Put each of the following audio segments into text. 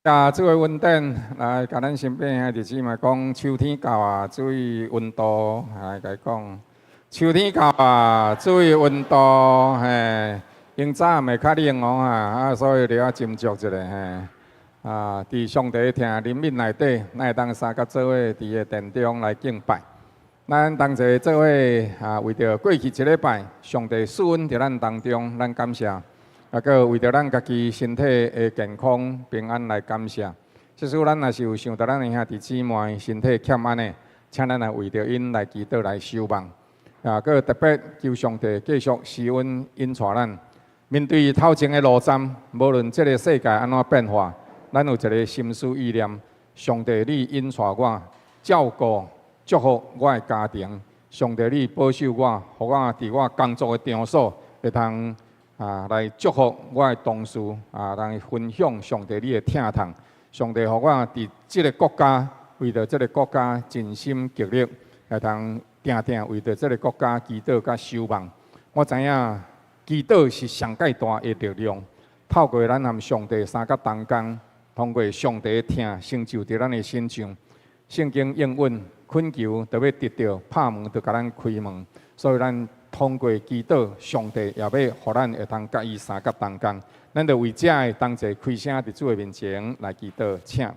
啊，主的恩典來，共咱身邊兄弟姊妹講，秋天到啊，注意溫度，來共伊講，秋天到啊，注意溫度，嘿，明早暗會較冷哦，哈，啊，所以著愛斟酌一下，嘿，啊，佇上帝疼憐憫內底，咱會當三佮做伙佇個殿中來敬拜。咱同齊做伙啊，為著過去一禮拜，上帝賜恩佇咱當中，咱感謝。啊，閣為著咱家己身體的健康平安來感謝。即使咱若是有想著咱的兄弟姊妹身體欠安的，請咱來為著𪜶來祈禱來守望。啊，閣特別求上帝繼續施恩引帶咱。面對頭前的路站，無論這个世界按怎變化，咱有一个心思意念：上帝你引帶我，照顧祝福我的家庭。上帝你保守我，予我佇我工作的場所會通啊，來祝福我的同事啊，來分享上帝你的疼痛。上帝予我佇這个國家，為著這个國家盡心竭力，會通定定為著這个國家祈禱佮守望。我知影祈禱是上蓋大的力量，透過咱和上帝相佮同工，通過上帝的疼成就佇咱的身上。聖經應允，懇求就欲得著，拍門就共咱開門。所以咱通過祈禱，上帝也欲予咱會通佮伊相佮同工。咱就為這个同齊開聲佇主的面前來祈禱，請。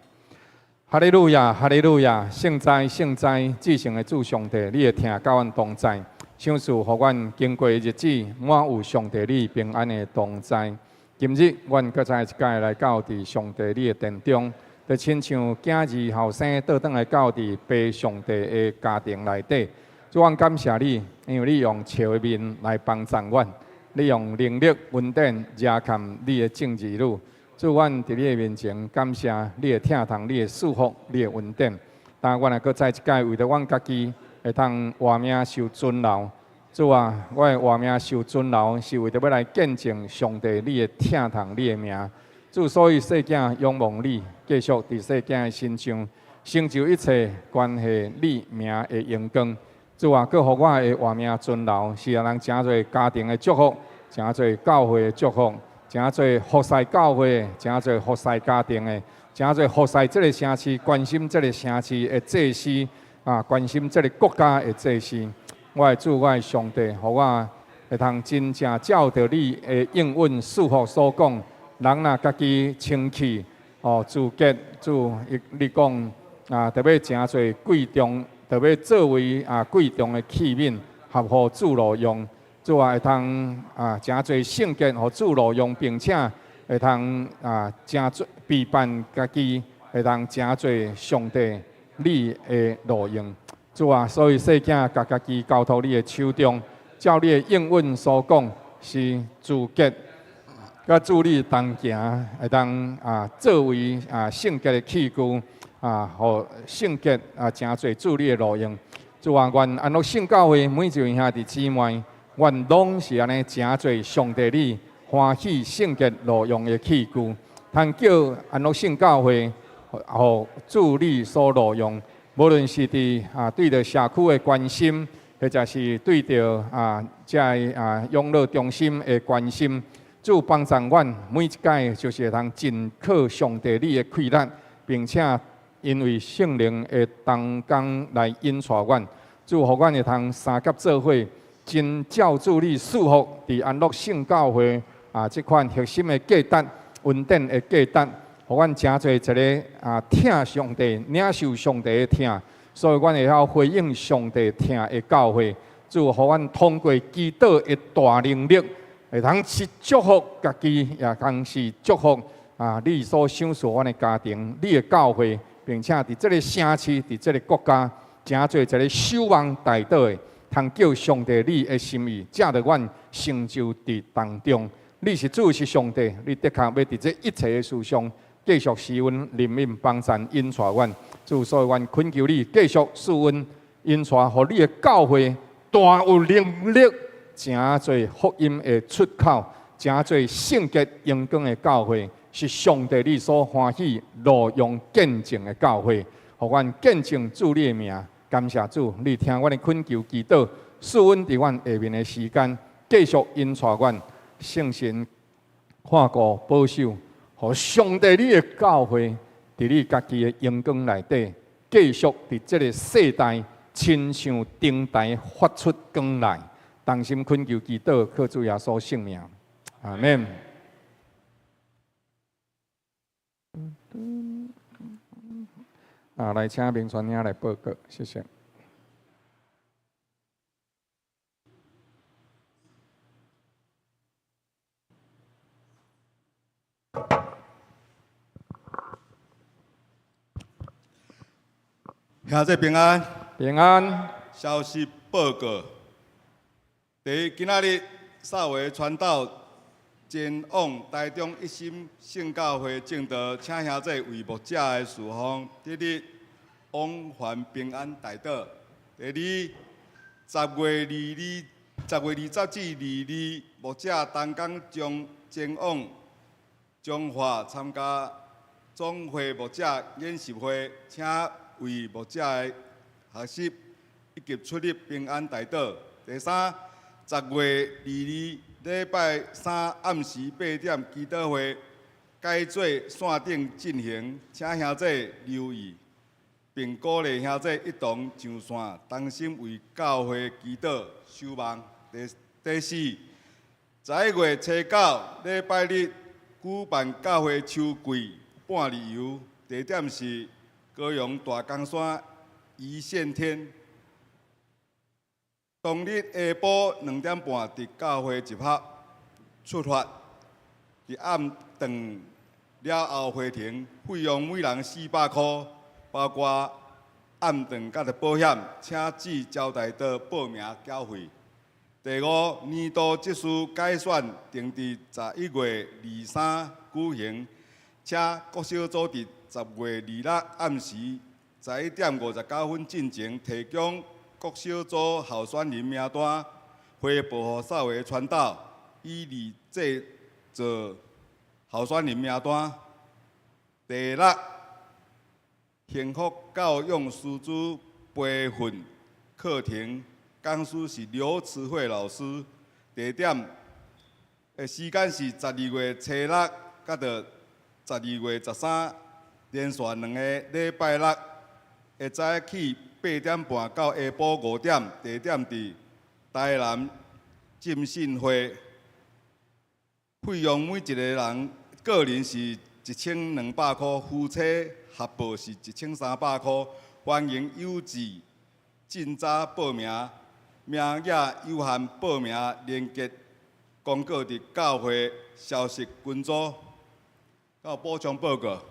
哈利路亞，哈利路亞，聖哉，聖哉，至聖的主上帝，你的疼佮阮同在，賞賜予阮經過日子，滿有上帝你平安的同在。今日阮閣再一擺來到佇上帝你的殿中，就親像囝兒後生倒轉來到佇父上帝的家庭內底。主，阮感謝你，因為你用笑的面來幫助阮，你用能力恩典遮蓋你的眾兒女。主，阮佇你的面前感謝你的疼痛、你的祝福、你的恩典。但阮也閣再一擺為著阮家己會通活命受尊榮。主啊，我的活命受尊榮，是為著欲來見證上帝你的疼痛、你的名。主，所以細囝仰望你，繼續佇細囝的身上成就一切關係你名的榮光。主啊，閣予我的活命存留，是予人成做家庭的祝福，成做教會的祝福，成做服侍教會，成做服侍家庭的，成做服侍這个城市、關心這个城市的祭司啊，關心這个國家的祭司。我的主，我的上帝，予我會通真正照著你的應允祝福所講，人若家己清氣哦，自潔，主，你講啊，著欲成做貴重，著欲做為啊貴重的器皿，合乎主路用。主啊，會通啊成做聖潔，予主路用，並且會通啊成做備辦家己，會通成做上帝你的路用。主啊，所以細囝共家己交託你的手中，照你的應允所講，是自潔，佮主你同行，會當啊做為啊聖潔的器具。啊，予聖潔啊，成做主你的路用。主啊，願安樂聖教會每一位兄弟姊妹，願攏是按呢成做上帝你歡喜聖潔路用的器具，通叫安樂聖教會予主你所路用。無論是佇啊對著社區的關心，或者是對著啊這个啊養老中心的關心，主幫助阮每一擺就是會通盡靠上帝你的氣力，並且因為聖靈的同工來引帶阮，主予阮會通相佮做伙，真照主你賜福佇安樂聖教會啊，這款核心的價值、恩典的價值，予阮成做一个啊疼上帝、領受上帝的疼，所以阮會曉回應上帝疼的教會。主予阮通過祈禱的大能力，會通是祝福家己，也通是祝福啊你所賞賜阮的家庭、你的教會。並且佇這个城市、佇這个國家，成做一个守望代禱的，通叫上帝你的心意，藉著阮成就佇當中。你是主是上帝，你的確欲佇這一切的事上繼續施恩憐憫幫贊引帶阮。主，所以阮懇求你繼續賜恩引帶，予你的教會大有能力，成做福音的出口，成做聖潔榮光的教會。是上帝你所歡喜路用見證的教會，予阮見證主你的名。感謝主，你聽阮的懇求祈禱，賜恩佇阮下面的時間，繼續引帶阮聖神看顧保守，予予上帝你的教會，佇你家己的榮光內底，繼續佇這个世代，親像燈台發出光來。同心懇求祈禱，靠主耶穌聖名，阿們。啊，來請明傳兄來報告，謝謝。兄弟平安，平安。消息報告：第一，今仔日撒維傳道前往台中一心聖教會證道，請兄弟為牧者的事奉，得日往還平安大道。第二，10月22、10月20至22，牧者同工將前往彰化參加總會牧者研習會，請為牧者的學習以及出入平安大道。第三，10月22禮拜三暗時8點祈禱會改做線頂進行，請兄弟留意，並鼓勵兄弟一同上線，同心為教會祈禱守望。第四，11月初9禮拜日舉辦教會秋季半日遊，地點是高雄大岡山一線天。當日下晡2點半佇教會集合出發，佇暗頓了後回程，費用每人400箍，包括暗頓佮著保險，請至招待桌報名繳費。第五，年度執事改選定佇11月23舉行，請各小組佇10月26暗時11點59分進前提供各小組候選人名單，回報予撒維傳道，以利製作候選人名單。第六，幸福教養師資培訓課程，講師是劉慈惠老師，地點的時間是12月初6佮著12月13，連續兩個禮拜六，會早起8點半到下晡5點，地點佇台南浸信會，費用每一個人個人是1200箍，夫妻合報是1300箍。歡迎有志盡早報名，名額有限，報名連結公告佇教會消息群組。到補充報告，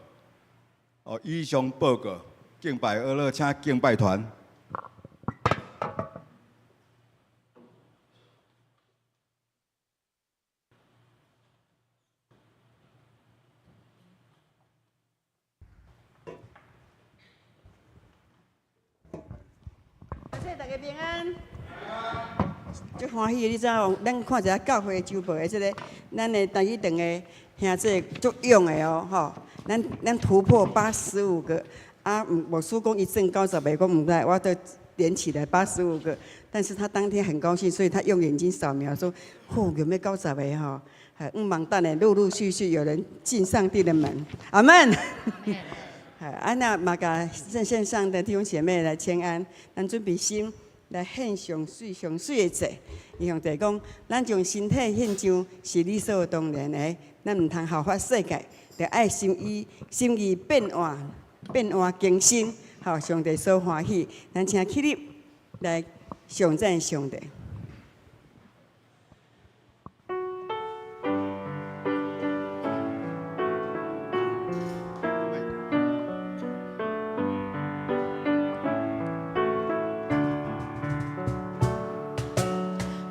哦，以上報告。敬拜阿樂，請敬拜團。謝謝大家平安。足歡喜的，你知影？咱看一下教會週報的這个，咱的台語堂的兄弟足勇的哦，吼！咱突破85個。啊，牧師講伊算90个，我毋知，我都連起來85個。但是他當天很高興，所以他用眼睛掃描說：嚯，有沒有90个吼？毋茫等下陸陸續續有人進上帝的門。阿們。啊，那嘛共線上的弟兄姐妹來請安，咱準備心來獻上水上水的祭。伊上帝講，咱將身體獻上是理所當然的，咱毋通效法世界，著愛心意心意變換。變換更新，予上帝所歡喜。咱請起立來頌讚上帝。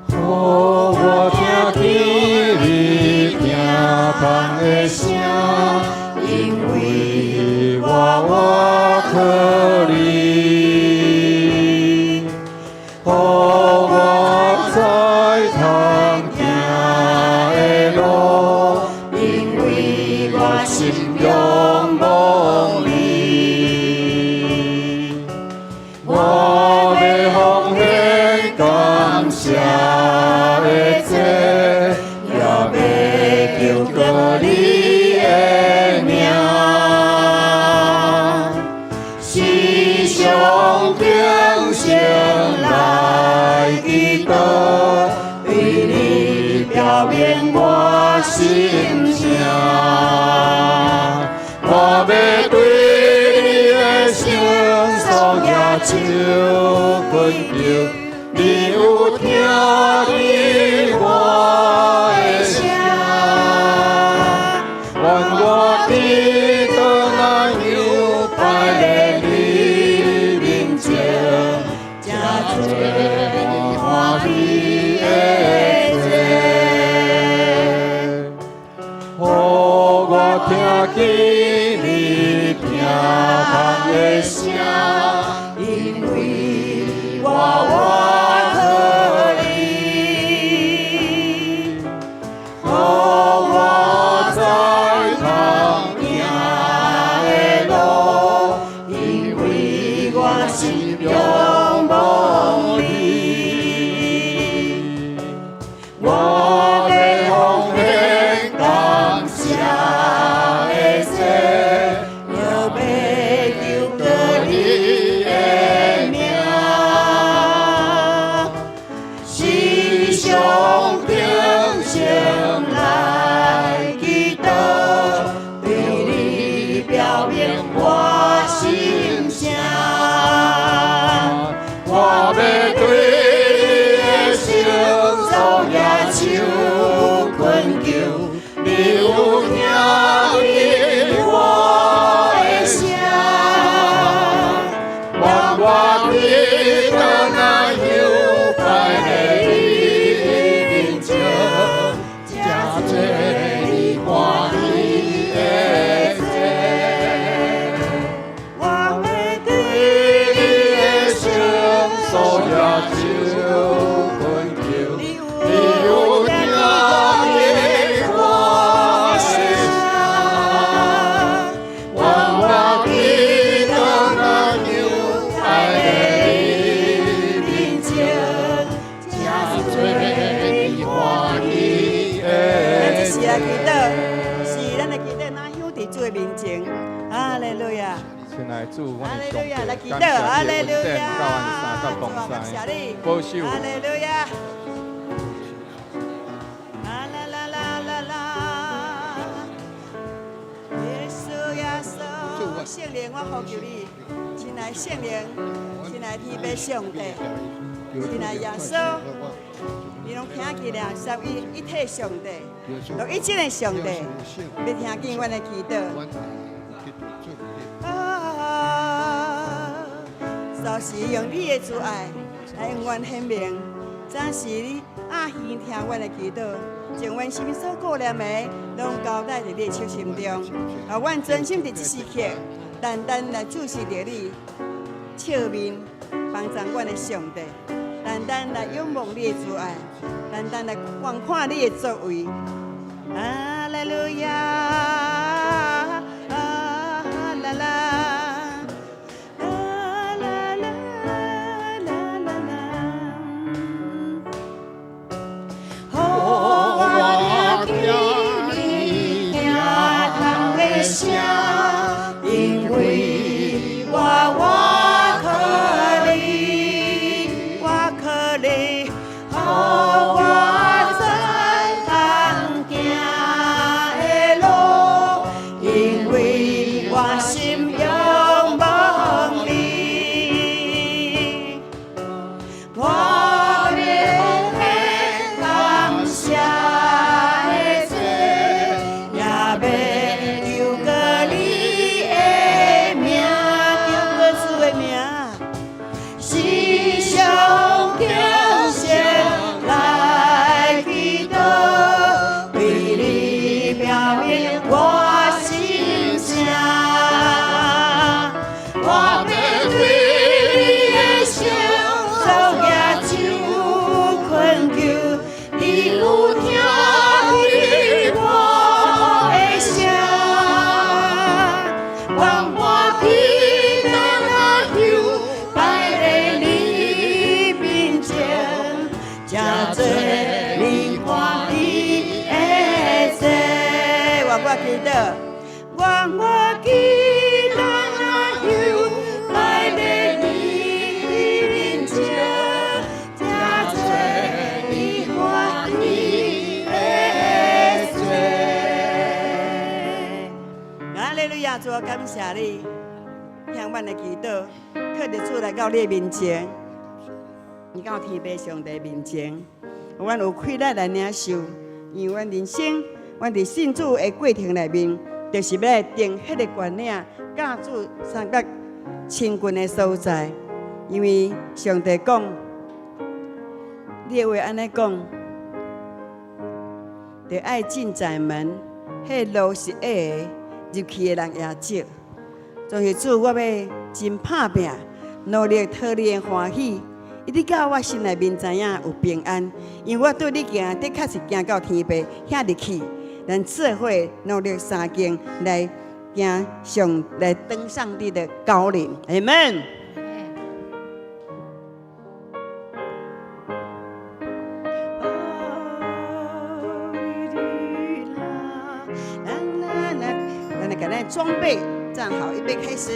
予我聽見你聽風的聲，因為我倚靠你，予我知通行的路，因為我心仰望你。我欲奉獻感謝的祭，也欲求告你。表明我心聲。我欲對你的聖所舉手懇求，你有聽見我的聲。願我佇倒來香擺佇你面前，成做你歡喜的祭。予我聽見你聽夢的聲，因為我倚靠你，予我知通行的路，因為我心仰望你。我欲奉獻感謝的祭，閣欲求告你的名，時常虔誠來祈禱，對你表明我心聲。我欲對你的聖所舉手懇求，你有聽見我的聲。願我佇倒來香擺佇你面前，成做你歡喜的祭。我欲對你的聖所舉手懇求，你你有聽見我的聲。願我佇倒來香擺佇你面前，成做你歡喜的咱這時來祈禱，是咱來祈禱，若香佇主的面前，哈利路亞。親愛的主，阮哈的上利路亞，來帝，祈禱，感哈謝你利路的恩典，亞，甲阮三甲同主啊，感謝在，你，保守。哈利路亞，啦啦啦啦啦啦，耶穌耶穌，聖靈，我呼求你，親愛聖靈，親愛天父上帝，親愛耶穌，你攏聽見了，三一一體上帝，獨一真的上帝，欲聽見阮的祈禱。啊！就是用你的慈愛來向阮顯明，早時你亞耳聽阮的祈禱，將阮心所顧念的，攏交代佇你的手心中。啊，阮專心佇這時刻，單單來注視著你，笑面幫助阮的上帝，單單來仰望你的慈愛，單單來觀看你的作為。哈利路亞，啊啦啦，啦啦啦啦啦啦。予我聽見你聽窗的聲，因為我倚靠你，我靠你，予我知通行的路，因為我心仰望你。我欲奉獻感謝的祭，也欲求告你的名，求告主的名，時常虔誠來祈禱，對你表明我心聲。我欲對你的聖所舉手懇求，你有聽見我的聲。願我佇倒來香擺佇你面前，成做你歡喜的祭。願我祈禱，願我祈禱香擺佇你面前，成做你歡喜的亞，主，感謝你，聽阮的祈禱，靠著主來到你的面前，你到天父上帝面前，阮有氣力來領受，因為阮人生，阮佇信主的過程內面，就是欲來登彼个懸嶺，佮主相較親近的所在。因為上帝講，你的話按呢講，著愛進窄門，彼路是狹的，入去的人也少。總是主，我欲真拍拚，努力討你的歡喜，一直到我心內面知影有平安。因為我對你行，的確是行到天父遐入去。咱做伙努力相共來行上來登上帝的高嶺，阿門。咱來共咱裝備站好，預備開始。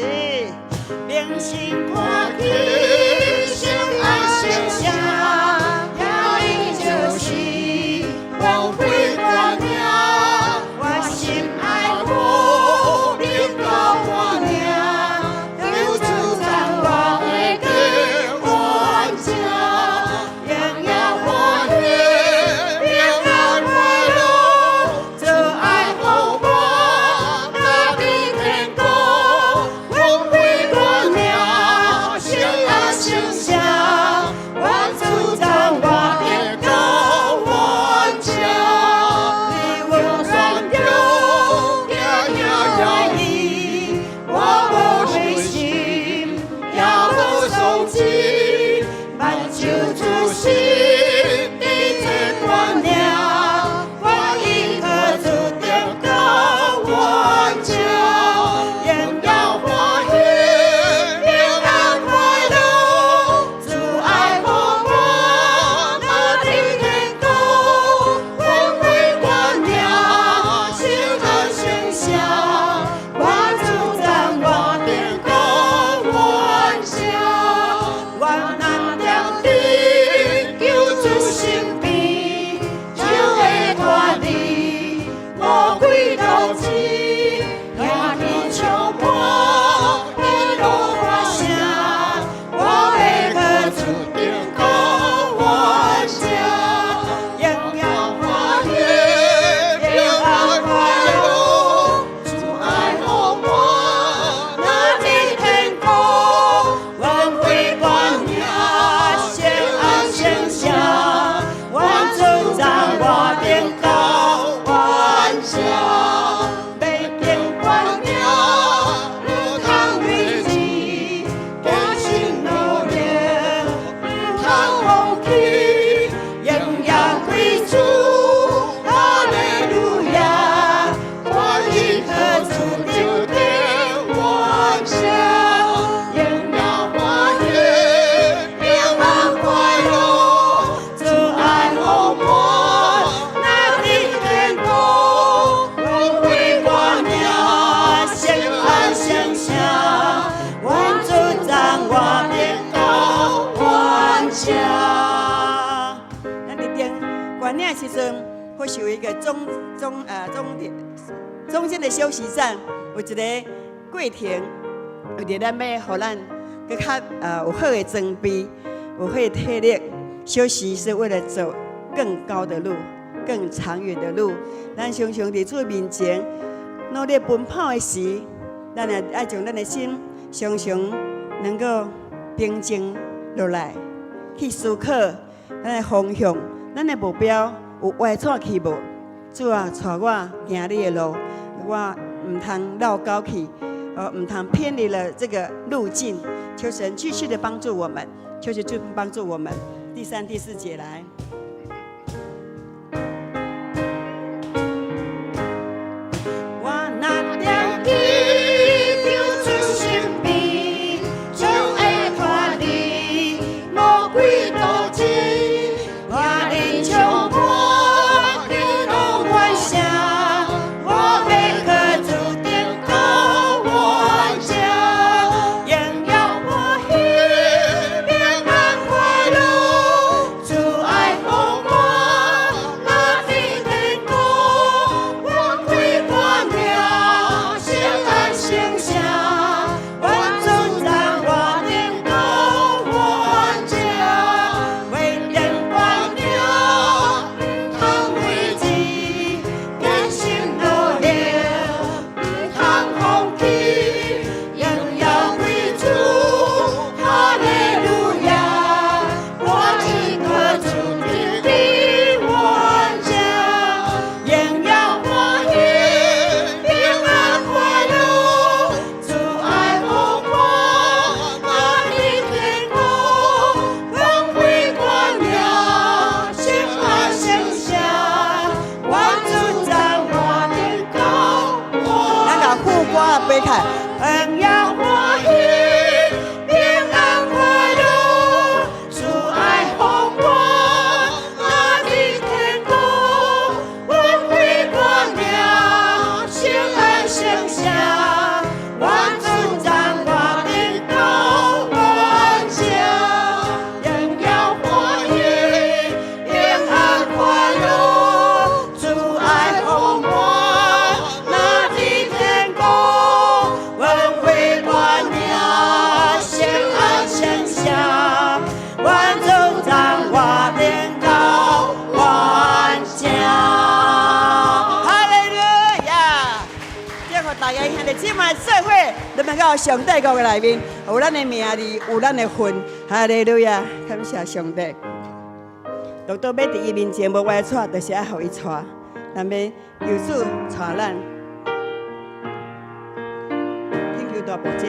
明星看起，相愛相寫，伊就是光輝懸嶺。我心愛無能夠換領，求主讚我的敬願者，榮耀歡喜，平安快樂，主愛予我，若佇天國，光輝懸嶺，相愛相寫，願主讚我的高遠者，你有選中行遐遙，我無灰心，也無喪志，挽手主心佇這懸嶺，我依靠主得高遠者，榮耀歡喜，平安快樂，主愛予我，若佇天國，光輝懸嶺，相愛相寫，願主讚我得高遠者，我若踮佇救主身邊，就會脫離魔鬼統治，聽見充滿喜樂歡聲，我欲靠主得高遠者，榮耀歡喜，平安快樂，主愛予我，若佇天國，光輝懸嶺，相愛相寫，願主讚我得高遠者，欲登懸嶺，毋通累志，堅心努力，毋通放棄，榮耀歸主，哈利路亞，我依靠主就得完成，榮耀歡喜，平安快樂，主愛予我，若佇天國，光輝懸嶺，相愛相寫，願主讚我得高遠者。咱佇登懸嶺時陣，或是有一個中中呃中點中間的休息站，有一個過程，為著咱欲予咱閣較有好的裝備，有好的體力。休息是為了走更高的路、更長遠的路。咱常常佇主面前努力奔跑的時，咱也愛將咱的心常常能夠平靜落來，去思考咱的方向、咱的目標有歪錯去無？主啊，帶我行你的路，我毋通落溝去，毋通偏離了這個路徑。求神繼續的幫助我們，求神繼續幫助我們。第三、第四節來。我若踮佇救主身邊，就會脫離魔鬼統治，聽恁充滿喜樂歡聲，我欲靠主登高遠者，榮耀歡喜，平安快樂，主愛予伙看。榮耀歡喜，平安快樂，主愛豐滿，那的天國，恩惠光明，聖恩聖下，願主掌我的高萬家，榮耀歡喜，平安快樂，主愛豐滿，那的天國，恩惠光明，聖恩聖下，願主掌我的高萬家。哈利路亞！祝福大家兄弟姊妹做伙，來來到上帝國的內面，有咱的名字，有咱的份。哈利路亞！感謝上帝。獨獨欲佇伊面前無歪錯，就是愛予伊帶。咱欲求主帶咱，懇求大牧者。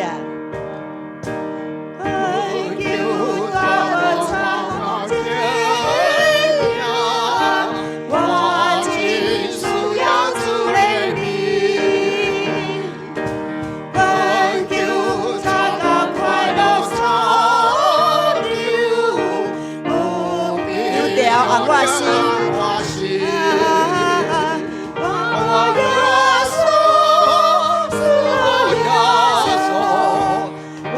懇求大牧者，我真需要主的面，懇求帶到快樂草場，有條紅我心。我耶穌，主耶穌，我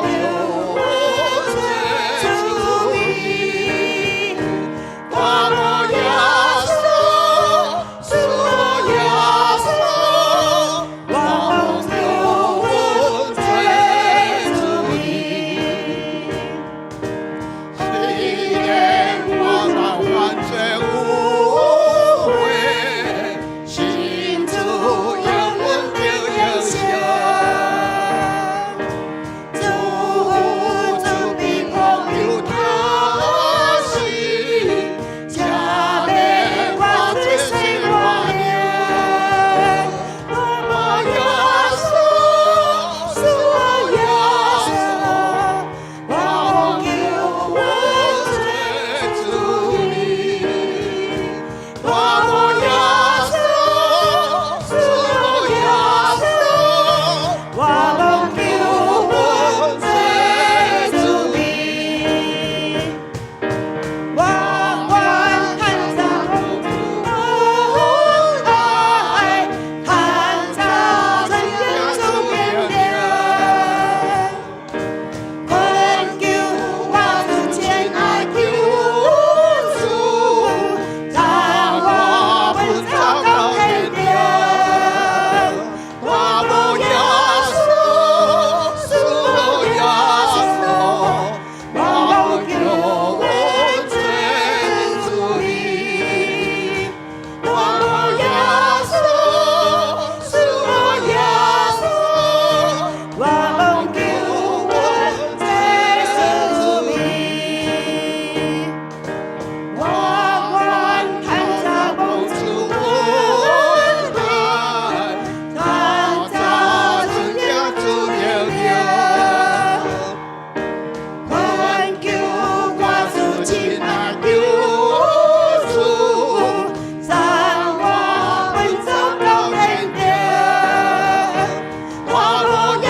求主意，我耶穌，主耶穌，我求主意。雖然我若犯罪有悔，信主應允得永生。主準備苦求他死，赦免我罪洗我靈。我耶穌，主耶穌，我求主意。我耶穌，主耶穌，我求主意。我願探查愛，探查真主面面，懇求我主親愛救主，讓我奔走到天邊。我耶穌，主耶穌，我求主意。我耶穌，主耶穌，我求主意。我願探查蒙主主愛，探查主主面面，懇求我主親愛救主，讓我奔走到天邊。我耶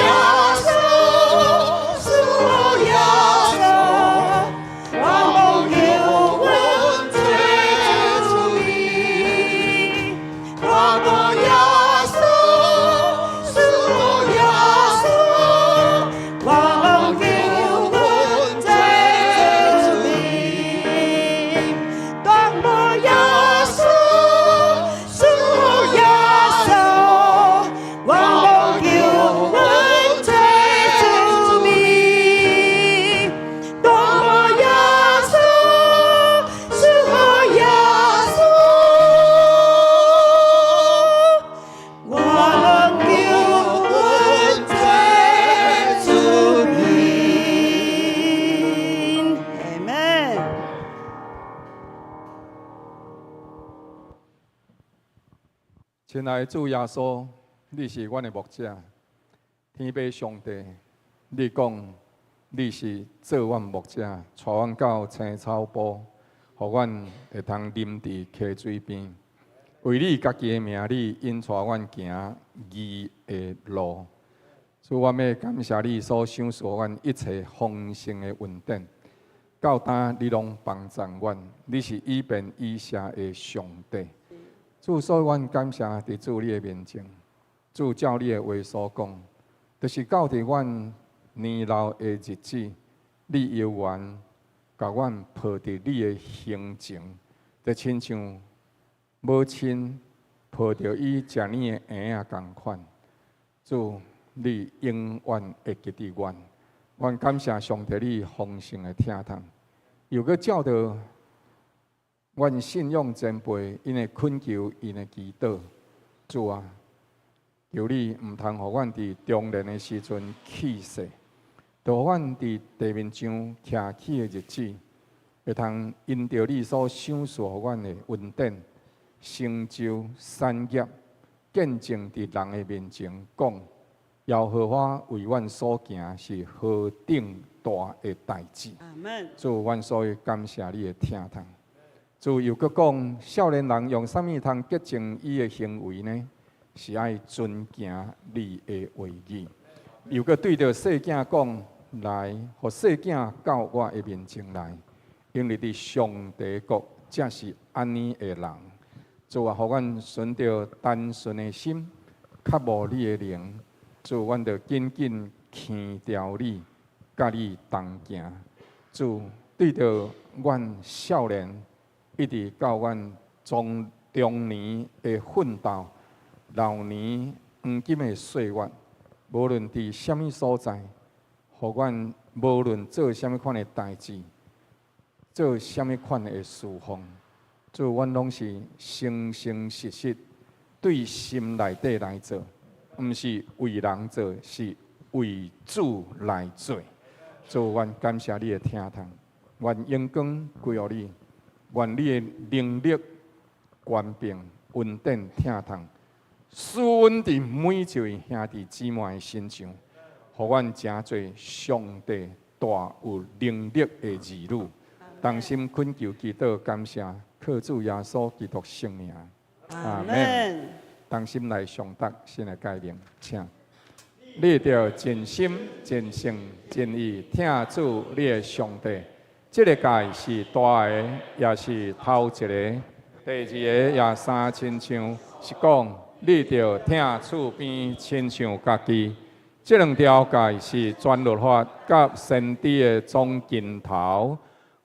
穌，主耶穌，我求主意。我耶穌，主耶穌，我求主意。當我耶穌，主耶穌，我求主意。當我耶穌，主耶穌，我求主意。Amen。親愛的主耶穌，你是阮的牧者，天父上帝，你講你是做阮牧者，帶阮到青草埔，予阮會通啉佇溪水邊。為你家己的名，你引帶阮行義的路。主，我欲感謝你所賞賜阮一切豐盛的恩典。到今你攏幫贊阮，你是以便以謝的上帝。主，所以阮感謝佇主你的面前，主照你的話所講，就是到佇阮年老的日子，你猶原共阮抱佇你的胸前，就親像母親抱著伊食奶的嬰仔仝款。主，你永遠會記得阮。阮感謝上帝你豐盛的疼痛，又閣照著阮信仰前輩𪜶的懇求，𪜶的祈禱。主啊，求你毋通予阮佇中年的時陣去世，就予阮佇地面上徛起的日子，會通因著你所賞賜予阮的恩典，成就產業，見證佇人的面前講，耶和華為阮所行是何等大的代誌。阿門。主，阮所以感謝你的疼痛。主又閣講，少年人用啥物通潔淨伊的行為呢？是愛遵行你的話語。又閣對著細囝講，來，予細囝到我的面前來，因為佇上帝國才是按呢的人。主啊，予阮存著單純的心，渴慕你的靈。主，阮著緊緊牽牢你，佮你同行。主，對著阮少年，一直到阮中中年的奮鬥，老年黃金的歲月，無論佇啥物所在，予阮無論做啥物款的代誌，做啥物款的侍奉，主，阮攏是誠誠實實對心內底來做，毋是為人做，是為主來做。主，阮感謝你的疼痛，願榮光歸予你，願你的能力、權柄、恩典、疼痛，賜阮佇每一位兄弟姊妹的身上，予阮成做上帝大有能力的兒女。同心懇求祈禱感謝，靠主耶穌基督聖名。阿門。同心來誦讀新的誡命，請。你著盡心、盡性、盡意疼主你的上帝。這个誡是大的，也是頭一个。第二个也相親像，是講你著疼厝邊親像家己。這兩條誡是全律法佮先知的總根頭。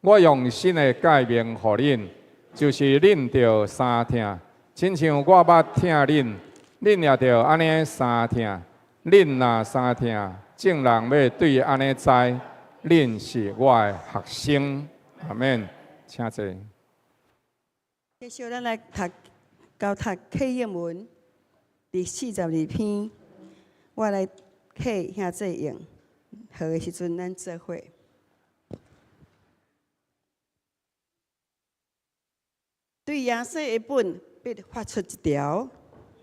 我用新的誡命予恁，就是恁著相疼，親像我捌疼恁，恁也著按呢相疼。恁若相疼，眾人欲對按呢知，恁是我的學生。阿門。請坐。繼續，咱來讀交讀契約文第42篇，我來替兄弟用，好的時陣，咱做伙。對耶洗的本必發出一條，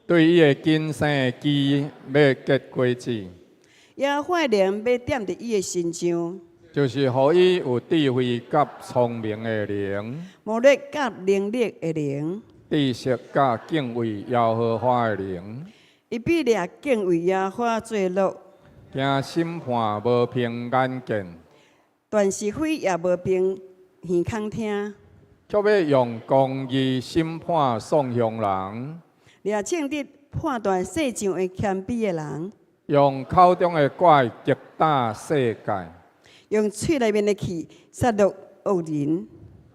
對伊的根生的枝欲結果子，耶和華的靈欲踮佇伊的身上，就是予伊有智慧佮聰明的靈，謀略佮能力的靈，知識佮敬畏耶和華的靈。伊必掠敬畏耶和華做樂，驚審判無憑眼見，斷是非也無憑耳孔聽，卻欲用公義審判喪鄉人，掠正直判斷世上的謙卑的人，用口中的拐擊打世界，用喙內面的氣殺戮惡人。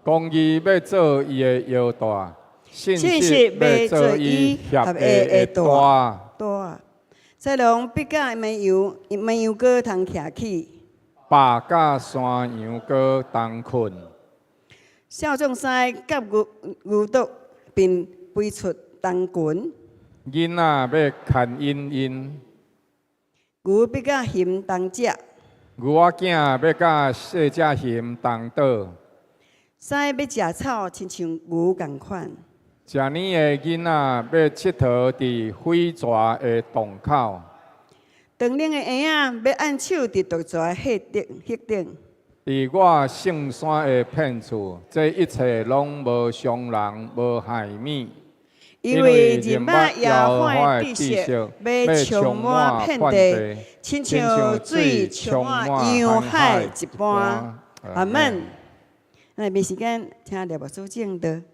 公義欲做伊的腰帶，信實欲做伊脅的帶。帶，豺狼必佮綿羊綿羊羔同徛起，豹佮山羊羔同睏。少壯獅佮牛牛犢並肥畜同群，囡仔欲牽引𪜶，牛必佮熊同食，牛仔囝欲佮細隻熊同倒。獅欲食草，親像牛仝款。食奶的囡仔欲𨑨迌佇火蛇的洞口，長奶的嬰仔欲按手佇毒蛇的穴頂穴頂。佇我聖山的遍處，這一切攏無傷人，無害物。因為認捌耶和華的知識，欲充滿遍地，親像水充滿洋海一般。阿門。來，沒時間，請廖牧師證道。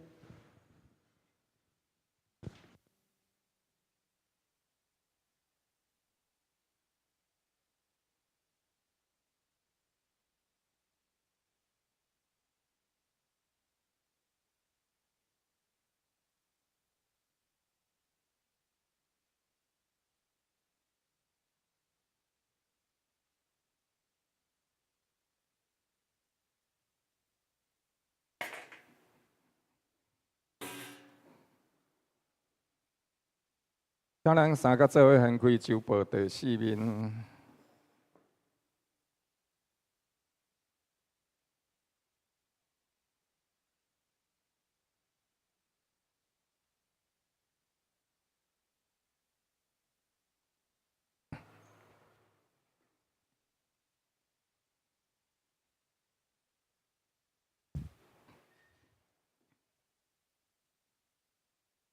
請咱三个做伙掀開週報第四面。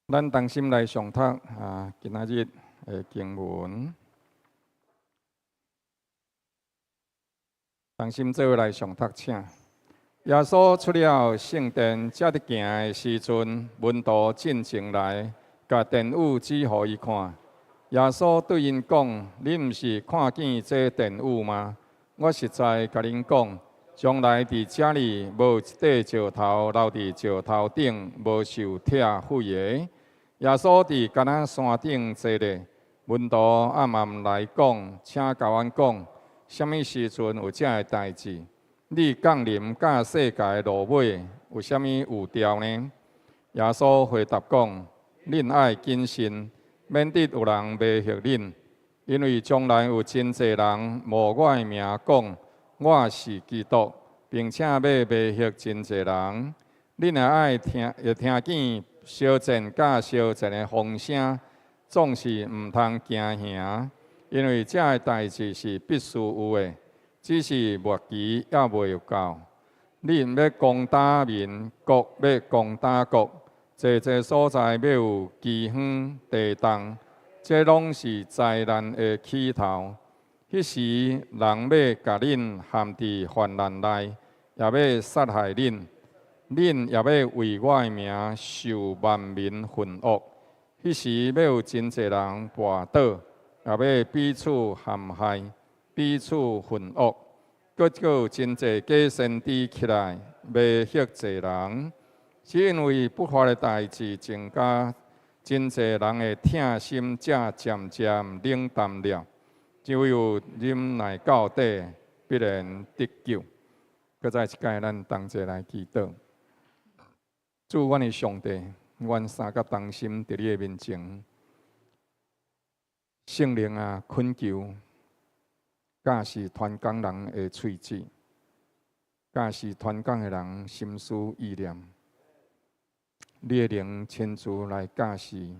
咱同心來誦讀啊，今仔日的經文。同心做伙來誦讀，請。耶穌出了聖殿，正佇行的時陣，門徒進前來，共殿宇指予伊看。耶穌對𪜶講：恁毋是看見這殿宇嗎？我實在共恁講，將來佇遮裡無一塊石頭留佇石頭頂，無受拆毀的。耶穌佇橄欖山頂坐咧，門徒暗暗來講：請共阮講，啥物時陣有這个代誌？你降臨佮世界的落尾有啥物預兆呢？耶穌回答講：恁愛謹慎，免得有人迷惑恁，因為將來有真濟人冒我的名講我是基督，並且欲迷惑真濟人。恁若愛聽，會聽見相戰佮相戰的風聲，總是毋通驚嚇，因為這个代誌是必須有的，只是末期猶未到。恁欲攻打民，國欲攻打國，濟濟所在欲有饑荒、地動，這攏是災難的起頭。彼時，人欲共恁陷佇患難內，也欲殺害恁。恁也欲為我的名受萬民恨惡。彼時欲有真濟人跋倒，也欲彼此陷害，彼此恨惡。閣閣有真濟假先知起來，迷惑濟人。只因為不法的代誌增加，真濟人的疼心才漸漸冷淡了。只有忍耐到底，必然得救。閣再一擺，咱同齊來祈禱。主，阮的上帝，阮三個同心佇你的面前，聖靈啊，懇求教示傳講人的喙舌，教示傳講的人心思意念。你的靈親自來教示，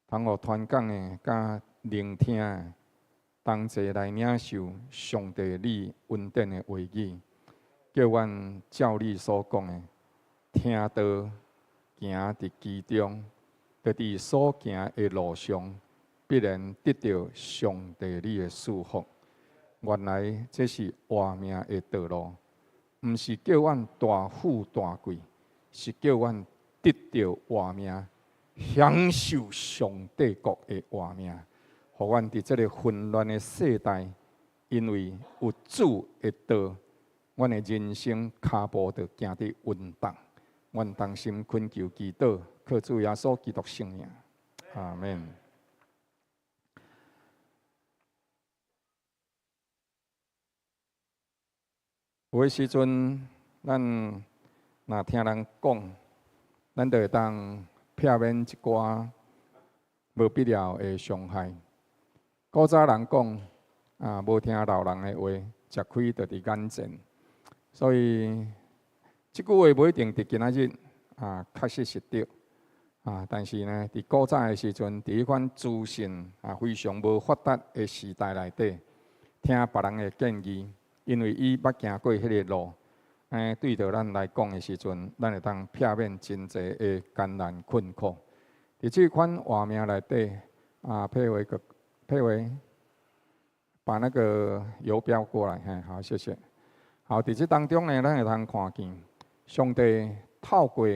通予傳講的佮聆聽的同齊來領受上帝你恩典的話語，叫阮照你所講的。聽道行佇其中，就佇所行的路上，必然得著上帝你的祝福。原來這是活命的道路，毋是叫阮大富大貴，是叫阮得著活命，享受上帝國的活命。予阮佇這个混亂的世代，因為有主的道，阮的人生跤步就行得穩當。阮同心懇求祈禱，靠主耶穌基督聖名，阿門。有的時陣，咱若聽人講，咱就會當避免一寡無必要的傷害。古早人講，啊，無聽老人的話，食虧就佇眼前。所以，這句話無一定佇今仔日啊，確實是對啊。但是呢，佇古早的時陣，佇彼款資訊啊非常無發達的時代內底，聽別人的建議，因為伊捌行過彼个路，對著咱來講的時陣，咱會當避免真濟的艱難困苦。佇這款畫面內底，啊，配為個配為，把那個游標過來，嘿，好，謝謝。好，佇這當中呢，咱會通看見上帝透過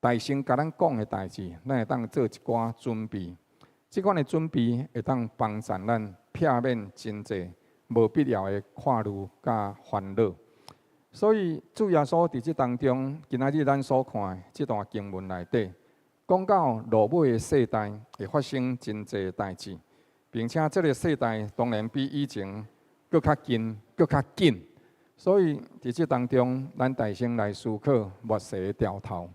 大先共咱講的代誌，咱會當做一寡準備。這款的準備會當幫助咱避免真濟無必要的掛慮佮煩惱。所以主耶穌佇這當中，今仔日咱所看的這段經文內底，講到落尾的世代會發生真濟代誌，並且這个世代當然比以前閣較近、閣較緊。所以佇這當中，咱大先來思考末世的兆頭。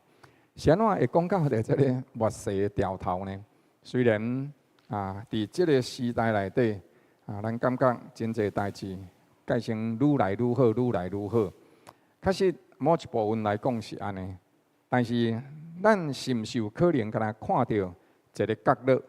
是按怎會講到佇這个末世的兆頭呢？雖然啊，佇這个時代內底啊，咱感覺真濟代誌改成愈來愈好，愈來愈好。確實某一部分來講是按呢，但是咱是毋是有可能敢若看著一个角落，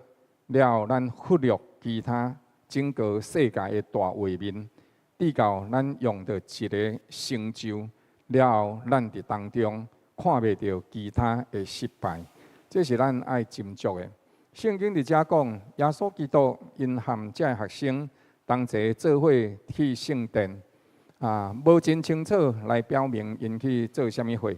了後咱忽略其他整個世界的大畫面，直到咱用著一个成就，了後咱佇當中看袂著其他的失敗，這是咱愛斟酌的。聖經佇遮講，耶穌基督𪜶和這个學生同齊做伙去聖殿，啊，無真清楚來表明𪜶去做啥物貨。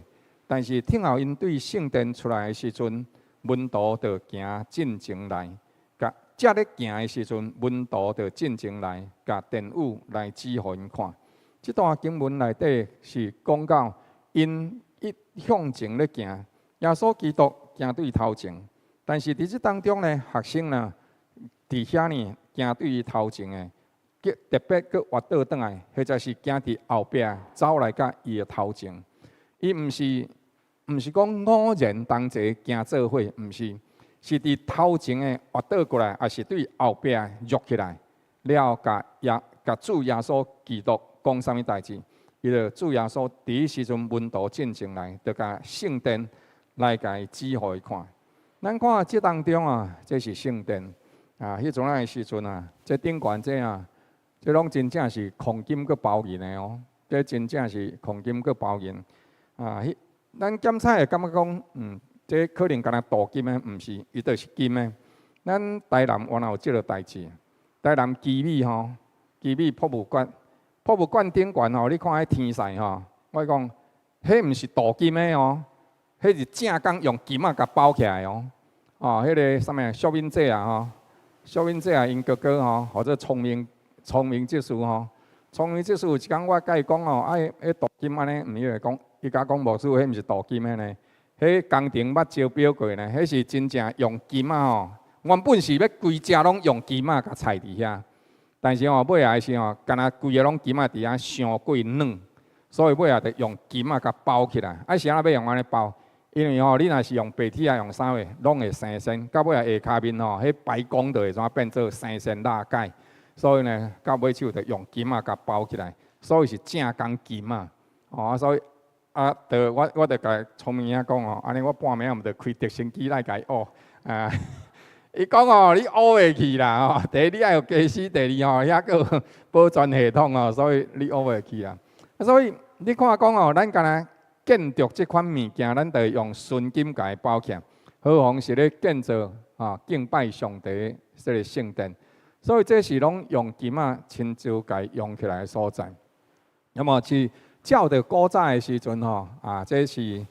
但是聽候𪜶對聖殿出來的時陣，門徒就行進前來，共正咧行的時陣，門徒就進前來，共殿宇來指予𪜶看。這段經文內底是講到𪜶一向前咧行，耶穌基督行對頭前，但是佇這當中呢，學生呢，佇遐呢行對伊頭前的，特別閣倚倒轉來，或者是行佇後壁走來佮伊的頭前。伊毋是講五人同齊行做伙，毋是，是佇頭前的倚倒過來，抑是對後壁弱起來，了後共主耶穌基督講啥物代誌？伊就主耶穌佇彼時陣門徒進前來，就共聖殿來共伊指予伊看。咱看這當中啊，這是聖殿啊，彼陣仔的時陣啊，這頂懸這啊，這攏真正是黃金閣包銀的哦，這真正是黃金閣包銀啊！彼咱檢查會感覺講，這可能敢若鍍金的，毋是，伊就是金的。咱台南原來有這个代誌，台南旗尾吼，旗尾博物館，博物館頂懸吼，你看彼天使吼，我講，彼毋是鍍金的哦，彼是正工用金仔共包起來哦。哦，彼个啥物淑敏姐啊吼，淑敏姐啊，𪜶哥哥吼，號做聰明聰明執事吼，聰明執事有一工我共伊講吼，啊，彼鍍金按呢，毋伊會講，伊共我講牧師，彼毋是鍍金的呢，彼工程捌招標過呢，彼是真正用金仔吼，原本是欲規隻攏用金仔共砌佇遐，但是吼尾仔時吼，敢若規个攏金仔佇遐傷過軟，所以尾仔就用金仔共包起來。啊是按怎欲用按呢包？因為吼，你若是用白鐵仔用啥貨，攏會生鉎。到尾仔下跤面吼，彼白光就會怎變做生鉎蠟蓋。所以呢，到尾手就用金仔共包起來，所以是正工金仔。哦，所以啊，就我就共聰明兄講哦，按呢我半暝仔毋著開直升機來共伊挖啊。伊講哦，你挖袂去啦吼，第一你愛有家私，第二吼遐閣有保全系統哦，所以你挖袂去啦。所以你看講哦，咱敢若建築這款物件，咱就會用純金共伊包起來，何況是咧建造啊敬拜上帝這个聖殿。所以這是攏用金仔親手共伊用起來的所在。那麼是照著古早的時陣吼，啊，這是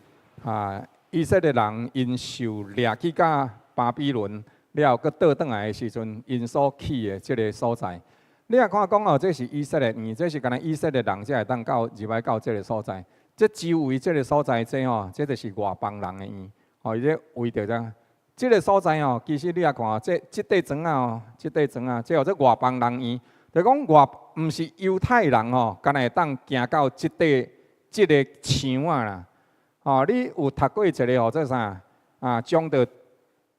啊以色列人𪜶受掠去到巴比倫了後，閣倒轉來的時陣，𪜶所起的這个所在。你若看講哦，這是以色列院，這是敢若以色列人才會當到入來到這个所在。這周圍這个所在，這吼，這就是外邦人的院，吼，伊咧圍著這。這个所在吼，其實你若看，這這塊磚仔哦，這塊磚仔，這號做外邦人院，就講外毋是猶太人吼，敢若會當行到這塊這个牆仔啦。吼，你有讀過一个號做啥？啊，將著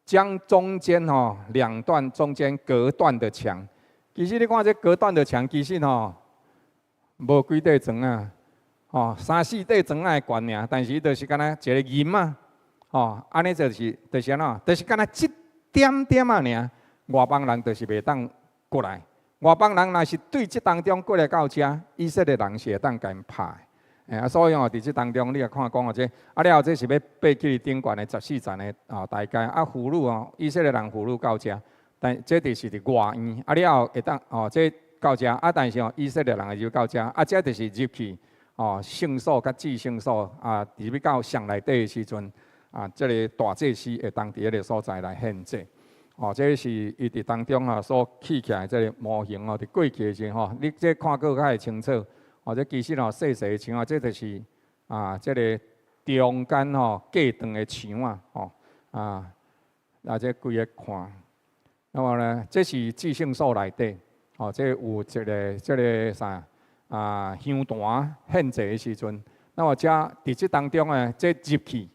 將中間吼兩段中間隔斷的牆。其實你看這隔斷的牆，其實吼無幾塊磚仔，吼三四塊磚仔的懸爾，但是伊就是敢若一个銀仔，吼，按呢就是按怎？就是敢若這點點仔爾，外邦人就是袂當過來。外邦人若是對這當中過來到遮，以色列人是會當共𪜶拍的。欸啊，所以哦，佇這當中你也看講哦，這啊了後這是欲爬去頂懸的14層的啊台階啊，婦女哦，以色列人婦女到遮，但這就是佇外院啊了後會當哦，這到遮啊，但是哦，以色列人會入到遮啊，這就是入去哦，聖所佮至聖所啊，入去到上內底的時陣啊，這个大祭司會當佇彼个所在來獻祭。哦，這是伊佇當中啊所起起來這个模型哦，佇過去的時吼，你這看閣較會清楚。哦，這其實哦，細細的牆啊，這就是啊，這个中間吼隔斷的牆啊，吼啊，啊這規个看。那麼呢，這是至聖所內底，哦，這有一个這个啥啊香壇獻祭的時陣，那麼遮佇這當中呢，這入去，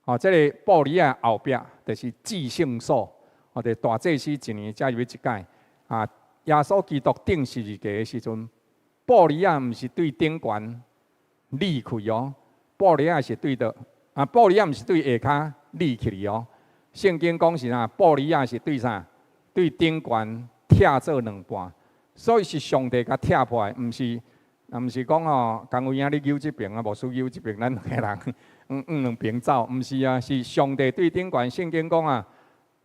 哦，這个玻璃仔後壁就是至聖所。哦，就大祭司一年才入去一擺。啊，耶穌基督釘十字架的時陣，玻璃仔毋是對頂懸裂開哦，玻璃仔是對著啊，玻璃仔毋是對下跤裂起去哦。聖經講是啥？玻璃仔是對啥？對頂懸拆做兩半，所以是上帝共拆破的，毋是，毋是講哦，江有影你扭這爿啊，牧師扭這爿，咱兩個人向兩爿走，毋是啊，是上帝對頂懸。聖經講啊，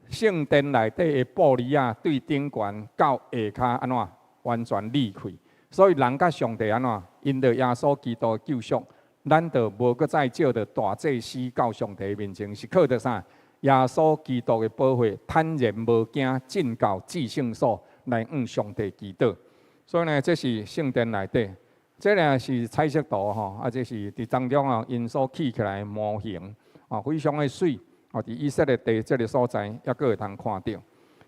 聖殿內底的玻璃仔對頂懸到下跤按怎完全裂開，所以人佮上帝按怎因著耶穌基督的救贖，咱就無閣再藉著大祭司到上帝面前，是靠著啥？耶穌基督的寶血，坦然無驚進到至聖所來向上帝祈禱。所以呢，這是聖殿內底，這个是彩色圖吼，啊，這是佇當中啊，𪜶所起起來的模型，啊，非常的媠。哦，佇以色列地這个所在，猶閣會通看著。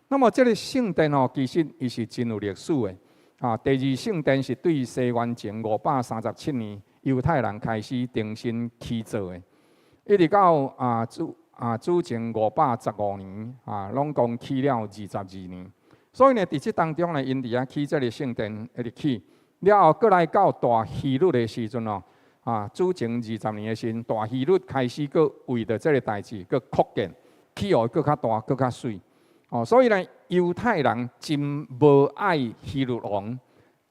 那麼，這个聖殿哦，其實伊是真有歷史的。啊，第二聖殿是對西元前537年猶太人開始重新起造的，一直到啊主啊主前515年啊，攏共起了22年。所以呢，佇這當中呢，𪜶佇遐起這个聖殿，一直起了後，閣來到大希律的時陣哦。啊，主前20年的時陣，大希律開始閣為著這个代誌，閣擴建，起予閣較大，閣較媠。哦，所以呢，猶太人真無愛希律王，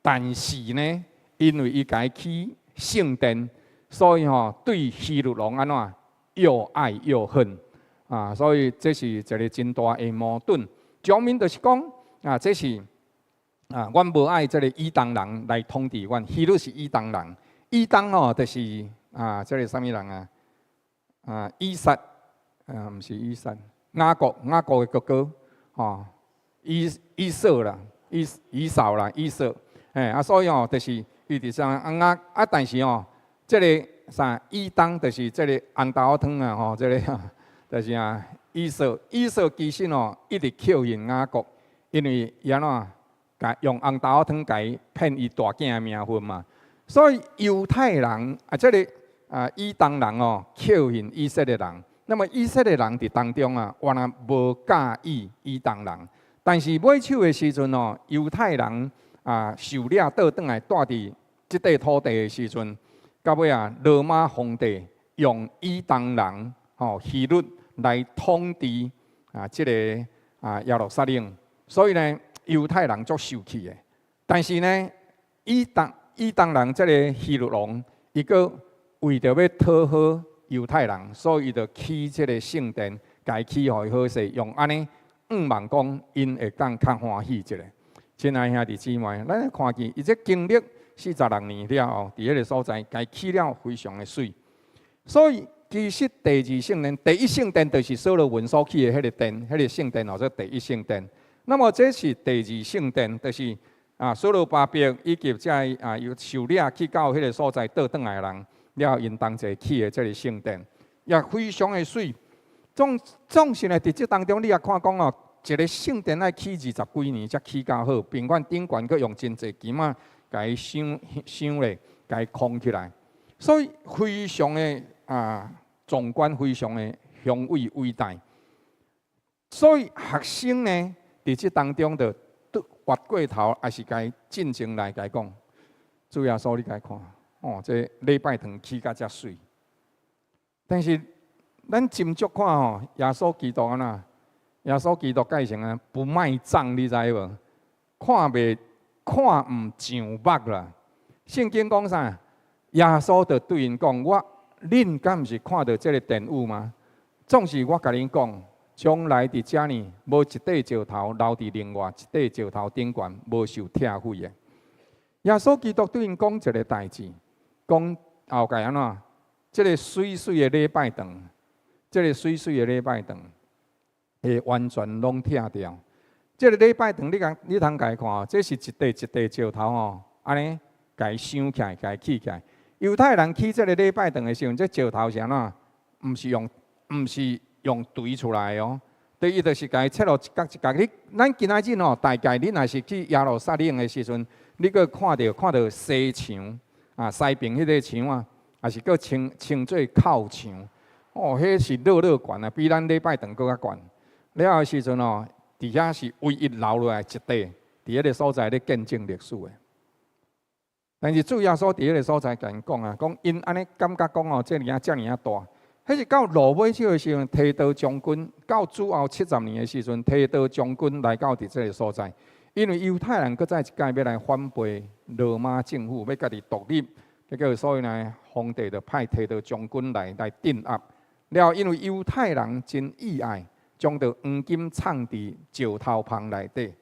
但是呢，因為伊共伊起聖殿，所以吼對希律王按怎又愛又恨。啊，所以這是一个真大的矛盾。上面就是講啊，這是啊，阮無愛這个以東人來統治阮，希律是以東人。以東哦，就是啊，這个啥物人啊？啊，以撒啊，毋是以撒，雅各，雅各的哥哥，吼，以掃啦，以掃啦，以掃，嘿，啊，所以哦，就是伊佇啥啊雅啊，但是哦，這个啥以東就是這个紅豆湯啊，吼，這个就是啊，以掃，以掃其實哦，一直扣恨雅各，因為伊按怎，共用紅豆湯共伊騙伊大囝的名分嘛。所以猶太人啊，這个啊以東人哦，扣恨以色列人。那麼以色列人佇當中啊，原來無佮意以東人。但是尾手的時陣哦，猶太人啊受掠倒轉來蹛佇這塊土地的時陣，到尾啊羅馬皇帝用以東人吼希律來統治啊這个啊耶路撒冷。所以呢，猶太人足受氣的。但是呢，以東人這个希律王，伊閣為著欲討好猶太人，所以伊就起這个聖殿，共伊起予伊好勢，用按呢向望講，𪜶會當較歡喜一下。親愛兄弟姊妹，咱來看見伊這經歷46年了後，佇彼个所在，共伊起了非常的媠。所以其實第二聖殿、第一聖殿就是所羅門所起的彼个殿，彼个聖殿號做第一聖殿。那麼這是第二聖殿，就是啊，所羅巴伯以及這啊有受掠去到彼个所在倒轉來的人，了後𪜶同齊起的這个聖殿，也非常的媠。總是呢，佇這當中你也看講哦，一个聖殿愛起20幾年才起較好，儘管頂懸閣用真濟金仔，共伊鑲鑲咧，共伊匡起來，所以非常的啊壯觀，非常的雄偉偉大。所以學生呢，佇這當中就越過頭，抑是共伊進前來共伊講，主耶穌，你共看，哦，這禮拜堂起甲遮媠。但是咱斟酌看吼，耶穌基督按怎？耶穌基督改成啊不賣賬，你知無？看袂看毋上目啦。聖經講啥？耶穌就對𪜶講：我恁敢毋是看著這个殿宇嗎？總是我共恁講，將來佇遮呢，無一塊石頭留佇另外一塊石頭頂懸，無受拆毀的。耶穌基督對𪜶講一个代誌，講後蓋按怎？這个媠媠的禮拜堂，這个媠媠的禮拜堂會完全攏拆掉。這个禮拜堂，你共你通共伊看，這是一塊一塊石頭吼，按呢共伊收起來，共伊起起來。猶太人起這个禮拜堂的時陣，這石頭是按怎？毋是用堆出來的哦，第一就是共伊切落一角一角。你咱今仔日吼，大概你若是去耶路撒冷的時陣，你閣看著西牆啊，西邊彼个牆啊，也是閣稱做靠牆。哦，彼是落落懸啊，比咱禮拜堂閣較懸。了的時陣吼，佇遐是唯一留落來一塊，佇彼个所在咧見證歷史的。但是主耶穌佇彼个所在共𪜶講啊，講𪜶按呢感覺講哦，這爾啊遮爾啊大。彼是到落尾手的時陣，提多將軍到主後70年的時陣，提多將軍來到佇這个所在，因為猶太人閣再一擺欲來反背羅馬政府，欲家己獨立，結果所以呢，皇帝就派提多將軍來鎮壓。了，因為猶太人真意愛，將著黃金藏佇石頭縫內底，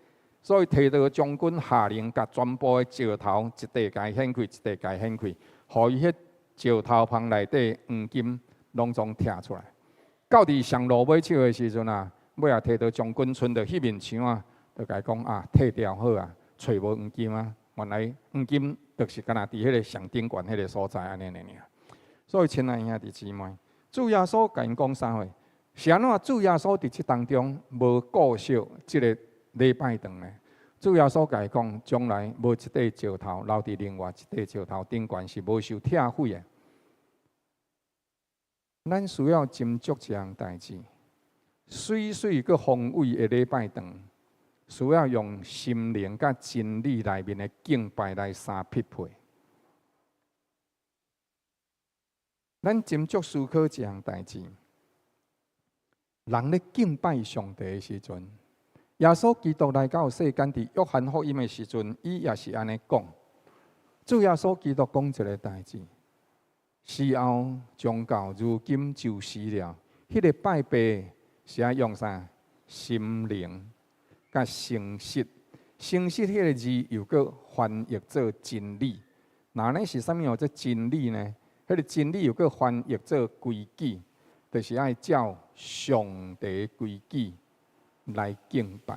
所以提多將軍下令，共全部的石頭一塊共伊掀開，一塊共伊掀開，予伊彼石頭縫內底黃金攏總拆出來。到佇上落尾手的時陣啊，尾仔提多將軍賰著彼面牆啊，就共伊講啊，退掉好啊，揣無黃金啊。原來黃金就是干焦佇彼个上頂懸彼个所在按呢爾爾。所以親愛兄弟姊妹，主耶穌共𪜶講啥話？是按怎？主耶穌佇這當中無顧惜這个禮拜堂呢？主耶穌共伊講，將來無一塊石頭留佇另外一塊石頭頂懸是無受拆毀的。咱需要斟酌一項代誌，媠媠閣宏偉的禮拜堂，需要用心靈佮真理內面的敬拜來相匹配。咱斟酌思考一項代誌，人咧敬拜上帝的時陣，耶穌基督來到世間，佇約翰福音的時陣，伊也是按呢講。主耶穌基督講一个代誌。時候將到，如今就是了。彼个拜父是愛用啥？心靈佮誠實。誠實彼个字又閣翻譯做真理。那呢是啥物號做真理呢？彼个真理又閣翻譯做規矩，就是愛照上帝規矩來敬拜。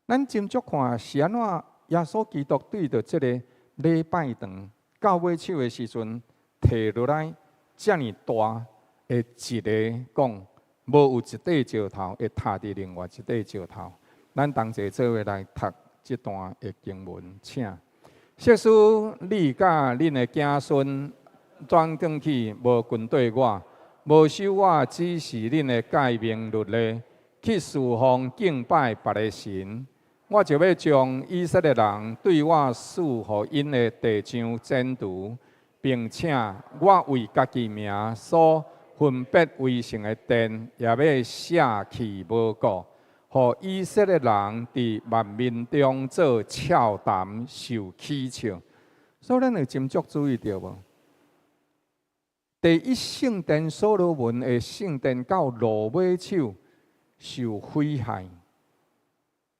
咱斟酌看是按怎？耶穌基督對著這个禮拜堂到尾手的時陣，提落來遮爾大的一个講，無有一塊石頭會塌佇另外一塊石頭。咱同齊做伙來讀這段的經文，請。設使你佮恁的子孫轉轉去，無跟綴我，無守我指示恁的誡命律例，去事奉敬拜別的神，我就欲將以色列人對我賜予𪜶的地上剪除。並且我為家己名所分別為聖的殿，也欲捨棄無顧，予以色列人佇萬民中做笑談、受恥笑。所以咱會斟酌注意著無？第一聖殿所羅門的聖殿到落尾手受毀害，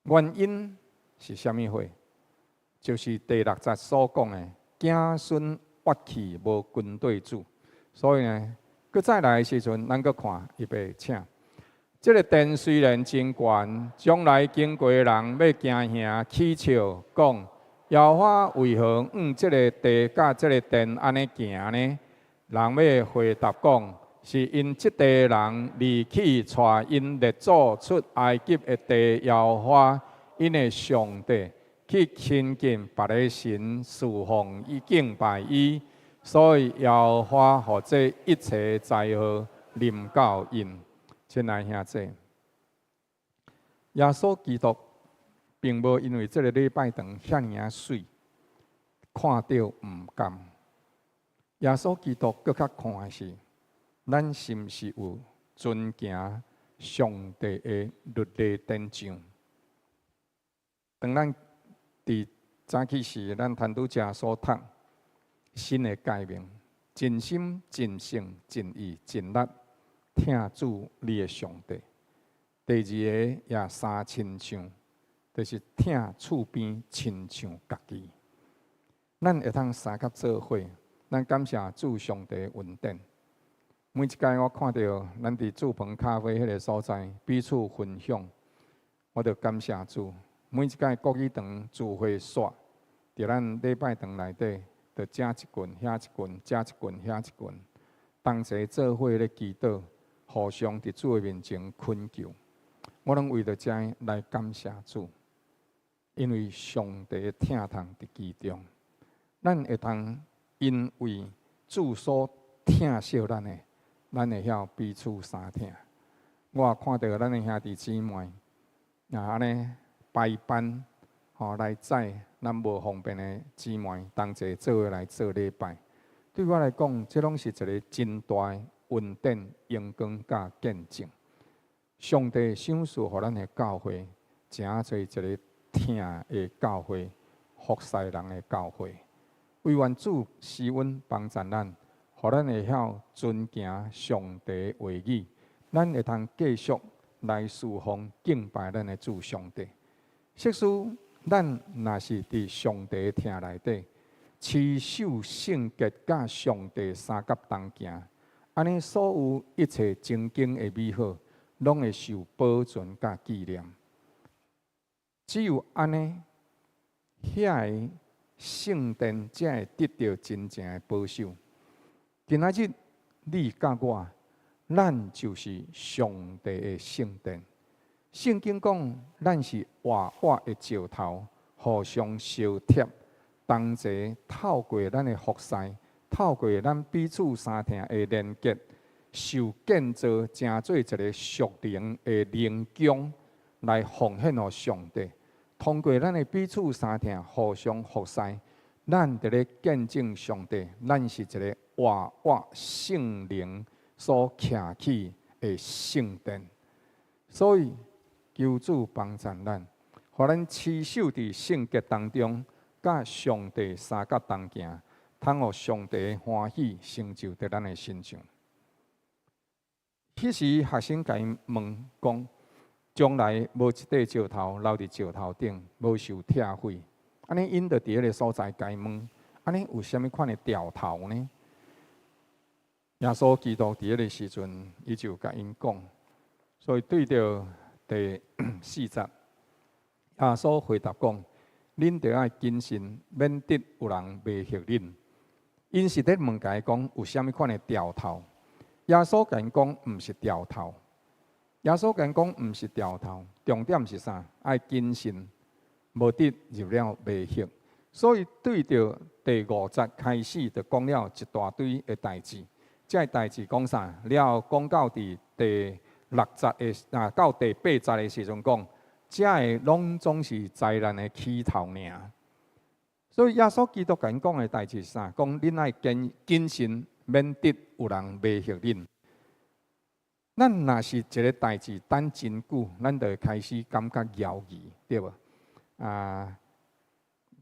原因是啥物貨？就是第六節所講的子孫越去無跟綴主，所以呢，閣再來的時陣，咱閣看預備，請。這个殿雖然真懸，將來經過的人欲驚嚇恥笑，講：耶和華為何向這个地佮這个殿按呢行呢？人欲回答講：是因這地人離棄帶𪜶列祖出埃及的地耶和華𪜶的上帝，去親近別的神，事奉伊敬拜伊，所以耶和華予這一切災禍臨到𪜶。親愛兄弟，耶穌基督並無因為這个禮拜堂遐爾仔媠，看著毋甘。耶穌基督閣較看的是，咱是毋是有遵行上帝的律例典章？當咱佇早起時，咱攤拄才所讀，新的誡命，盡心、盡性、盡意、盡力疼主你的上帝。第二个也相親像，就是疼厝邊親像家己。咱會通相佮做伙，咱感謝主上帝恩典。每一擺我看著咱佇祝朋咖啡彼个所在彼此分享，我就感謝主。每一擺國語堂聚會煞，佇咱禮拜堂內底，就遮一群、遐一群、遮一群、遐一群，同齊做伙咧祈禱，互相佇主的面前懇求。我攏為著這來感謝主，因為上帝的疼痛佇其中，咱會通因為主所疼惜咱的，咱會曉彼此相疼。我也看著咱的兄弟姊妹，啊，按呢排班吼來載咱無方便的姊妹，同齊做伙來做禮拜。對我來講，這攏是一个真大的恩典、榮光佮見證。上帝賞賜予咱的教會，誠做一个疼的教會，服侍人的教會。惟願主施恩幫助咱，予咱會曉遵行上帝話語，咱會通繼續來侍奉敬拜咱的主上帝。設使咱若是佇上帝疼內底，持守聖潔，佮上帝相佮同行，按呢所有一切情景的美好，攏會受保存佮紀念。只有按呢，遐个聖殿才會得著真正的保守。今仔日你佮我，咱就是上帝的聖殿。聖經講，咱是活活的石頭，互相相貼，同齊透過咱的服侍，透過咱彼此相疼的連結，受建造成做一个屬靈的靈宮，來奉獻予上帝。通過咱的彼此相疼，互相服侍，咱佇咧見證上帝，咱是一个活活聖靈所徛起的聖殿。所以，求主幫助咱，予咱持守佇聖潔當中，佮上帝相佮同行，通予上帝歡喜成就佇咱的身上。彼時學生共𪜶問講：將來無一塊石頭留佇石頭頂，無受拆毀。按呢𪜶就佇彼个所在共𪜶問：按呢有啥物款的兆頭呢？耶穌基督佇彼个時陣，伊就共𪜶講。所以對著第四節，耶穌回答講：恁著愛謹慎，免得有人迷惑恁。𪜶是咧問共伊講有啥物款的兆頭？耶穌共𪜶講，毋是兆頭。耶穌共𪜶講，毋是兆頭，重點是啥？愛謹慎，無得入了迷惑。所以對著第五節開始，就講了一大堆的代誌。這个代誌講啥？了後講到佇第六節的啊，到第八節的時陣講，這个攏總是災難的起頭爾。所以耶穌基督共𪜶講的代誌是啥？講恁愛謹謹慎，免得有人迷惑恁。咱若是一个代誌等真久，咱就會開始感覺猶疑，對無？啊，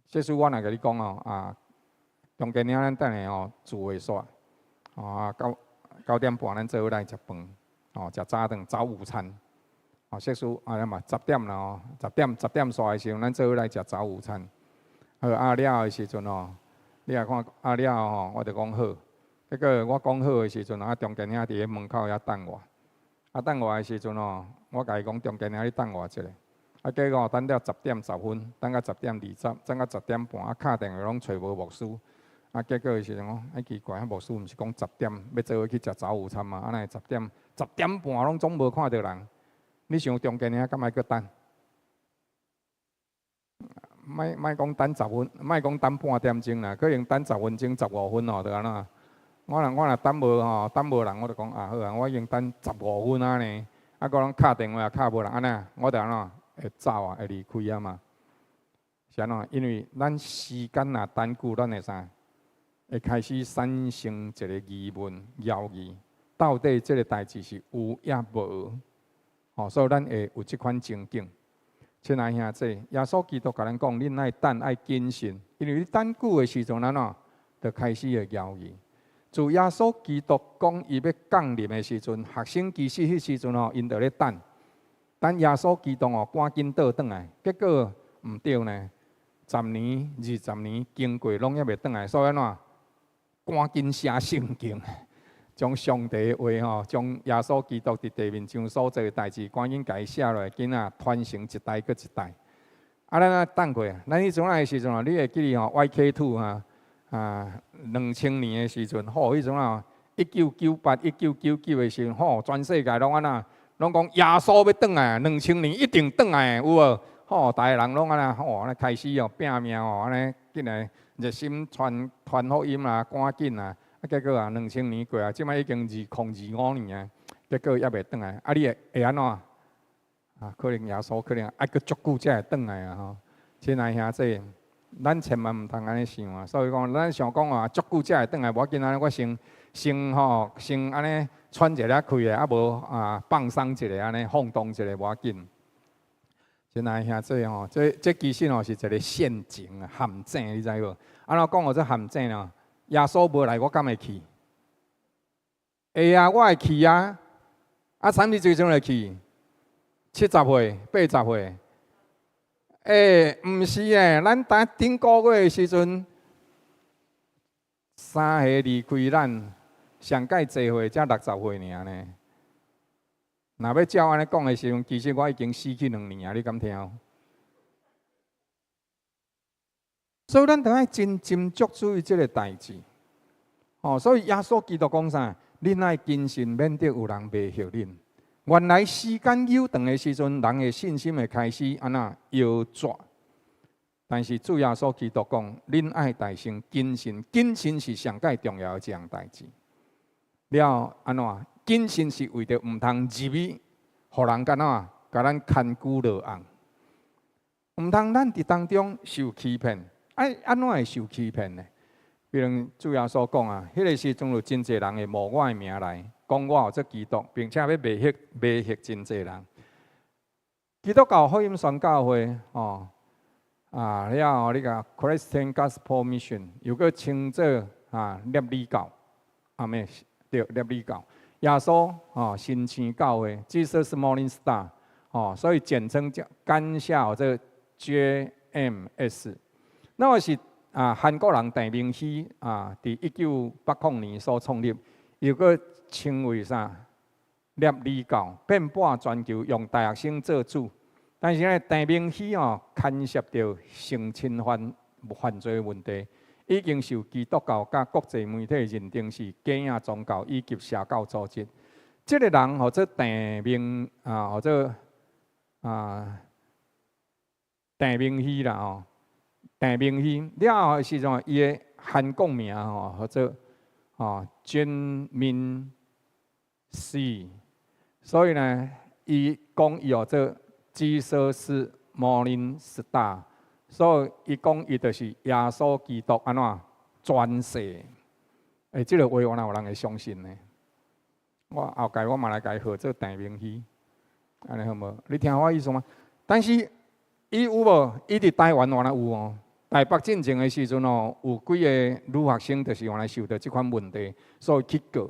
這次我若共你講哦，啊，中間爾咱等下吼聚會煞，啊九九點半咱做伙來食飯，哦，食早頓早午餐。哦，設使啊嘛十點啦吼，十點十點煞的時陣，咱做伙來食早午餐。好啊了的時陣哦，你若看啊了吼，我就講好。結果我講好的時陣，啊中間兄佇咧門口遐等我。啊等我的時陣哦，我共伊講中間兄你等我一下。啊結果等了10點10分，等到10點20，等到10點半，啊敲電話攏揣無牧師。啊結果的時陣講，啊奇怪，啊牧師毋是講十點欲做伙去食早午餐嗎？啊哪會十點10點半攏總無看著人？你想中間兄敢愛閣等？莫莫講等十分，莫講等半點鐘啦，可能等十分鐘、15分哦，就按怎？我若等無吼，等無人，我就講啊好啊，我已經等十五分啊呢。啊，閣攏敲電話也敲無人，按呢，我就按怎會走啊，會離開啊嘛。是按怎？因為咱時間若等久，咱會啥？會開始產生一个疑問、猶疑，到底這个代誌是有抑無？吼，所以咱會有這款情景。親愛兄弟，耶穌基督共咱講，恁愛等愛謹慎，因為你等久的時陣，按怎？就開始會猶豫。自耶穌基督講伊欲降臨的時陣，學生其實彼時陣吼，𪜶就咧等，等耶穌基督哦，趕緊倒轉來。結果毋對呢，十年、20年經過，攏猶未轉來，所以按怎？趕緊寫聖經，將上帝的話吼，將耶穌基督佇地面上所做的代誌，趕緊共伊寫落來，緊仔傳承一代閣一代。啊，咱啊等過，咱彼陣仔的時陣哦，你會記得吼？YK2 啊。啊，2000年的時陣，吼，彼陣啊，1998、1999的時陣，吼，全世界攏按怎，攏講耶穌欲轉來，兩千年一定轉來，有無？吼，逐个人攏按怎，吼，按呢開始哦，拼命哦，按呢緊來熱心傳傳福音啊，趕緊啊，啊，結果啊，兩千年過啊，這擺已經2025年啊，結果猶未轉來，啊，你會會按怎？啊，可能耶穌可能愛閣足久才會轉來啊！吼，親愛兄弟。咱千萬毋通按呢想啊！所以講，咱想講啊，足久才會轉來，無要緊按呢，我先先吼，先按呢喘一下氣的，啊無啊放鬆一下，按呢放蕩一下無要緊。親愛兄弟吼，這這其實吼是一個陷阱啊，陷阱，你知無？按怎講號做陷阱呢？耶穌無來，我敢會去？會啊，我會去啊！啊，啥物時陣會去？70歲、80歲？欸，毋是欸，咱當頂個月的時陣，三歲離開咱，上蓋濟歲才60歲爾呢。若欲照按呢講的時陣，其實我已經死去2年啊！你敢聽？所以咱著愛真斟酌注意這个代誌。哦，所以耶穌基督講啥？恁愛謹慎，免得有人迷惑恁。原來時間悠長的時陣，人的信心會開始按怎搖逝。但是主耶穌基督講，恁愛大聲謹慎，謹慎是上蓋重要的一項代誌。了按怎？謹慎是為著毋通入去，予人按怎？共咱牽牛落甕。毋通咱佇當中受欺騙。哎，按怎會受欺騙呢？比如主耶穌講啊，彼个時陣有真濟人會冒我的名來，講我號做基督，並且欲迷惑迷惑真濟人。基督教福音宣教會哦，啊了後你共 Christian Gospel Mission 又閣稱做啊攝理教，啊毋對，攝理教，耶穌哦晨星教會 Jesus Morning Star 哦，所以簡稱叫簡寫號做 JMS。那個是啊韓國人鄭明熙啊，佇1980年所創立，又閣稱為啥？攝理教，遍布全球，用大學生做主。但是呢，鄭明熙哦，牽涉著性侵犯犯罪問題，已經受基督教佮國際媒體認定是假影宗教以及邪教組織。這个人號做鄭明啊，號做啊鄭明熙啦吼，鄭明熙了後的時陣，伊的韓國名吼號做哦真敏熙。所以呢，伊講伊號做 Jesus Morning Star，所以伊講伊就是耶穌基督按怎轉世。欸，這个話原來有人會相信呢？我後蓋我嘛來共伊號做鄭明熙，按呢好無？你聽我意思嗎？但是伊有無？伊佇台灣原來有哦。台北進前的時陣哦，有幾个女學生就是原來受著這款問題，所以去告，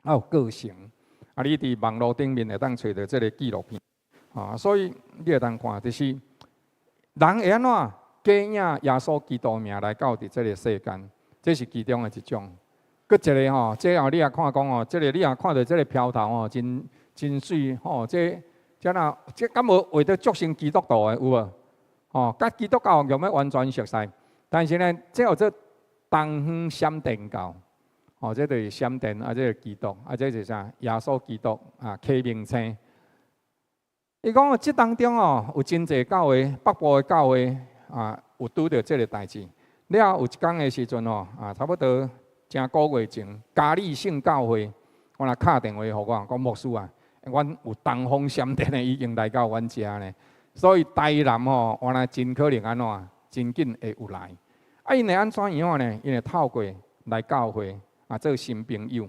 啊有告成。啊，你佇網路頂面會當揣著這个紀錄片，啊，所以你會當看，就是人會按怎假影耶穌基督名來到佇這个世間，這是其中的一種。閣一个吼，這後你也看講哦，這个你也看著這个標頭吼，真真媠吼，這這若這敢無畫得足像基督徒的有無？吼，佮基督教用欲完全熟似，但是呢，這號做東方閃電教，吼，這就是閃電啊，這个基督啊，這是啥？耶穌基督啊，啟明星。伊講哦，這當中哦，有真濟教會，北部的教會啊，有拄著這个代誌。了後有一工的時陣哦，啊，差不多成個月前，嘉義聖教會，我來敲電話予我，講牧師啊，阮有東方閃電的已經來到阮遮呢，所以台南吼，原來真可能按怎，真緊會有來。啊，𪜶會按怎樣呢？𪜶會透過來教會啊，做新朋友。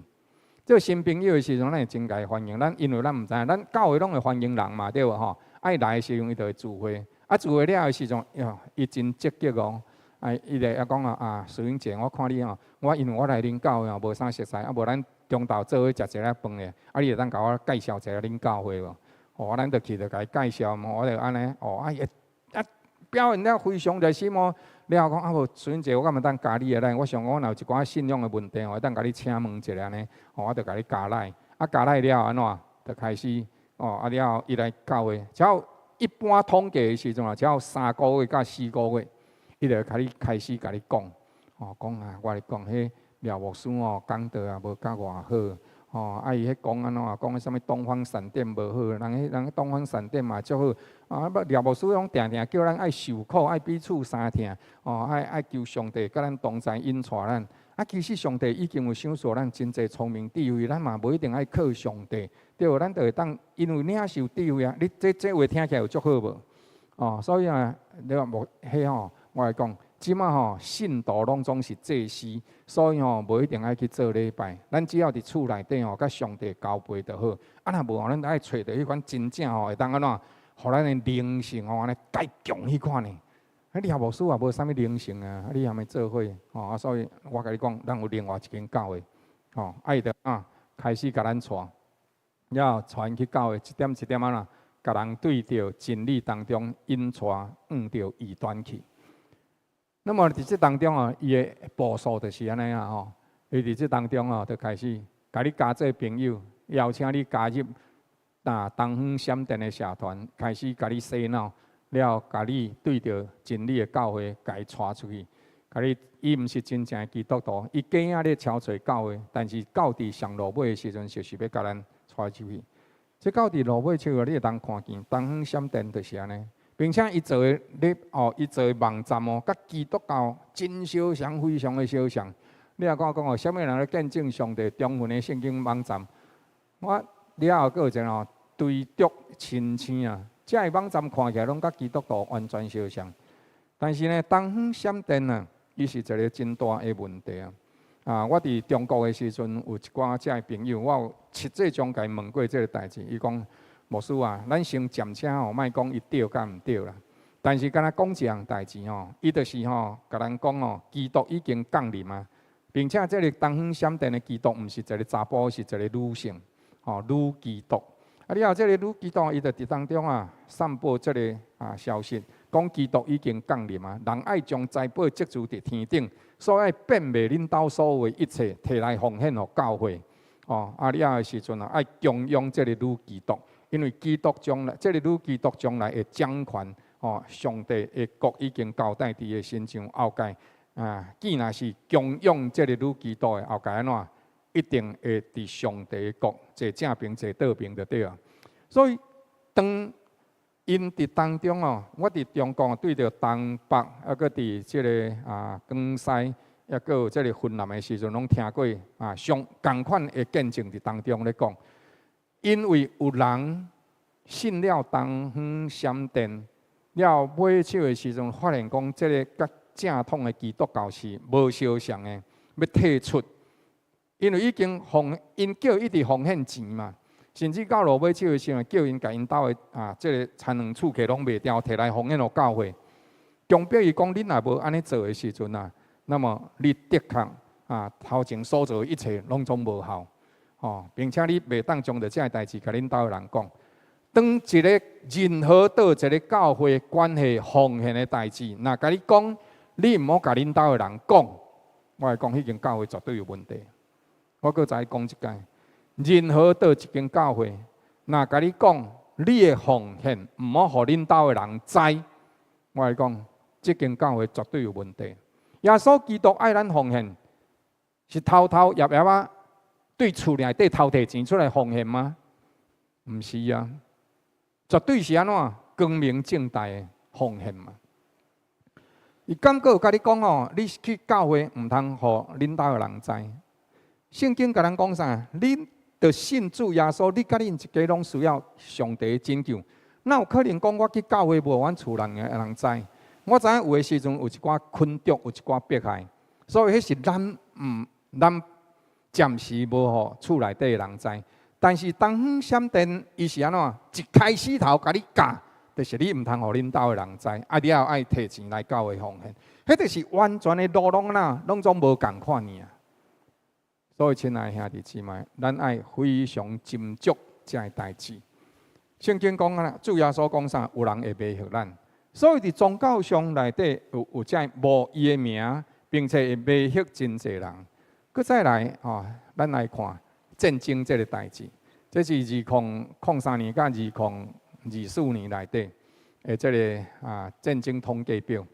做新朋友的時陣，咱會真共伊歡迎。咱因為咱毋知影，咱教會攏會歡迎人嘛，對無吼？啊，伊來的時陣，伊就會聚會。啊，聚會了的時陣，喲，伊真積極哦。啊，伊就會講啊，啊，淑英姐，我看你吼，我因為我來恁教會吼無啥熟似，啊無咱中晝做伙食一下飯咧，啊，你會當共我介紹一下恁教會無？哦，咱就去就共伊介紹，我就按呢，哦，啊，啊，表現了非常熱心哦。了後講啊無，淑英姐，我敢會當加你的 LINE？我想講，我若有一寡信仰的問題，我會當共你請問一下呢。哦，我就共你加 LINE，啊加 LINE 了後按怎？就開始，哦，啊了後伊來教會，只要一般統計的時陣啊，只要3個月到4個月，伊就共你開始共你講，哦，講啊，我來講，彼廖牧師哦，講道也無甲偌好，哦，啊伊彼講按怎，講彼啥物東方閃電無好，人彼人彼東方閃電嘛足好，啊，廖牧師攏定定叫咱愛受苦，愛彼此相疼，哦，愛愛求上帝佮咱同在引帶咱。啊，其實上帝已經有賞賜咱真濟聰明智慧，咱嘛無一定愛靠上帝，對無？咱就會當因為領受智慧啊。你這這話聽起來有足好無？哦，所以啊，你話無彼吼，我來講，這馬吼信徒攏總是祭司，所以吼無一定愛去做禮拜，咱只要佇厝內底吼，佮上帝交陪就好。啊，若無吼，咱愛揣著彼款真正吼會當按怎，予咱的靈性吼按呢蓋強彼款呢？啊，廖牧師也無啥物靈性啊，啊，你含伊做伙吼啊，所以我共你講，咱有另外一間教會，吼，啊，伊就啊開始共咱帶，了後帶𪜶去教會，一點一點按怎，共人對著真理當中引帶向著異端去。那麼佇這當中哦，伊的步數就是按呢啊吼，伊佇這當中哦，就開始共你加做朋友，邀請你加入啊東方閃電的社團，開始共你洗腦。了後，共你對著真理的教會，共伊帶出去。共你，伊毋是真正的基督徒，伊假仔咧敲揣教會，但是到佇上落尾的時陣，就是欲共咱帶出去。這到佇落尾手啊，你會當看見東方閃電就是按呢，並且伊做的咧哦，伊做的網站哦，佮基督教真相像，非常的相像。你若講講哦，啥物人咧見證上帝中文的聖經網站？我了後閣有一個吼，追逐親星啊。這个網站看起來攏佮基督徒完全相像，但是呢，東方閃電啊，伊是一個真大的問題啊！啊，我佇中國的時陣，有一寡遮的朋友，我有實際上共伊問過這個代誌，伊講牧師啊，咱先暫且吼，莫講伊對佮毋對啦。但是敢若講一項代誌吼，伊就是吼，共咱講吼，基督已經降臨啊，並且這個東方閃電的基督毋是一個查埔，是一個女性，吼，女基督。啊！了後，這個女基督伊就佇當中啊，散布這個啊消息，講基督已經降臨啊，人愛將財寶積聚佇天頂，所以愛變賣恁兜所有的一切，提來奉獻予教會。哦，啊了後的時陣啊，愛供養這個女基督，因為基督將來，這個女基督將來會掌權。哦，上帝的國已經交代佇伊的身上，後蓋啊，既若是供養這個女基督的，後蓋按怎？一定會佇上帝的國坐正爿坐倒爿就對啊。所以當𪜶佇當中哦，我佇中國對著東北，抑閣佇這个啊廣西，抑閣有這个雲南的時陣，攏聽過啊相仝款的見證佇當中咧講，因為有人信了東方閃電，了尾手的時陣，發現講這个佮正統的基督教是無相像的，欲退出。因為已經奉，𪜶叫一直奉獻錢嘛，甚至到落尾手的時陣，叫𪜶共𪜶兜的啊，這个田園厝契攏賣掉，提來奉獻予教會。強迫伊講，恁若無按呢做的時陣啊，那麼你的確啊，頭前所做的一切攏總無效，吼，並且你袂當將著這个代誌共恁兜的人講。當一个任何佗一个教會關係奉獻的代誌，若共你講，你毋好共恁兜的人講，我會講彼間教會絕對有問題。我閣再講一擺，任何佗一間教會，若共你講，你的奉獻毋好予恁兜的人知，我會講，這間教會絕對有問題。耶穌基督愛咱奉獻，是偷偷掖掖仔，對厝內底偷提錢出來奉獻嗎？毋是啊，絕對是按怎光明正大的奉獻嘛。伊敢閣有共你講哦，你去教會毋通予恁兜的人知。聖經共咱講啥？恁著信主耶穌，你佮恁一家攏需要上帝的拯救。哪有可能講我去教會無阮厝內的人知？我知影有的時陣有一寡困局，有一寡迫害，所以彼是咱毋咱暫時無予厝內底的人知。但是東方閃電伊是按怎？一開始頭共你教，就是你毋通予恁兜的人知，啊，你也愛提錢來教會奉獻，彼就是完全的路攏哪，攏總無仝款爾。所以，親愛兄弟姊妹，咱愛非常斟酌這个代誌。聖經講啊，主耶穌講啥？有人會迷惑咱，所以佇宗教上內底有這冒伊的名，並且會迷惑真濟人。閣再來吼，咱來看戰爭這个代誌，這是2003年佮2024年內底的這个戰爭統計表。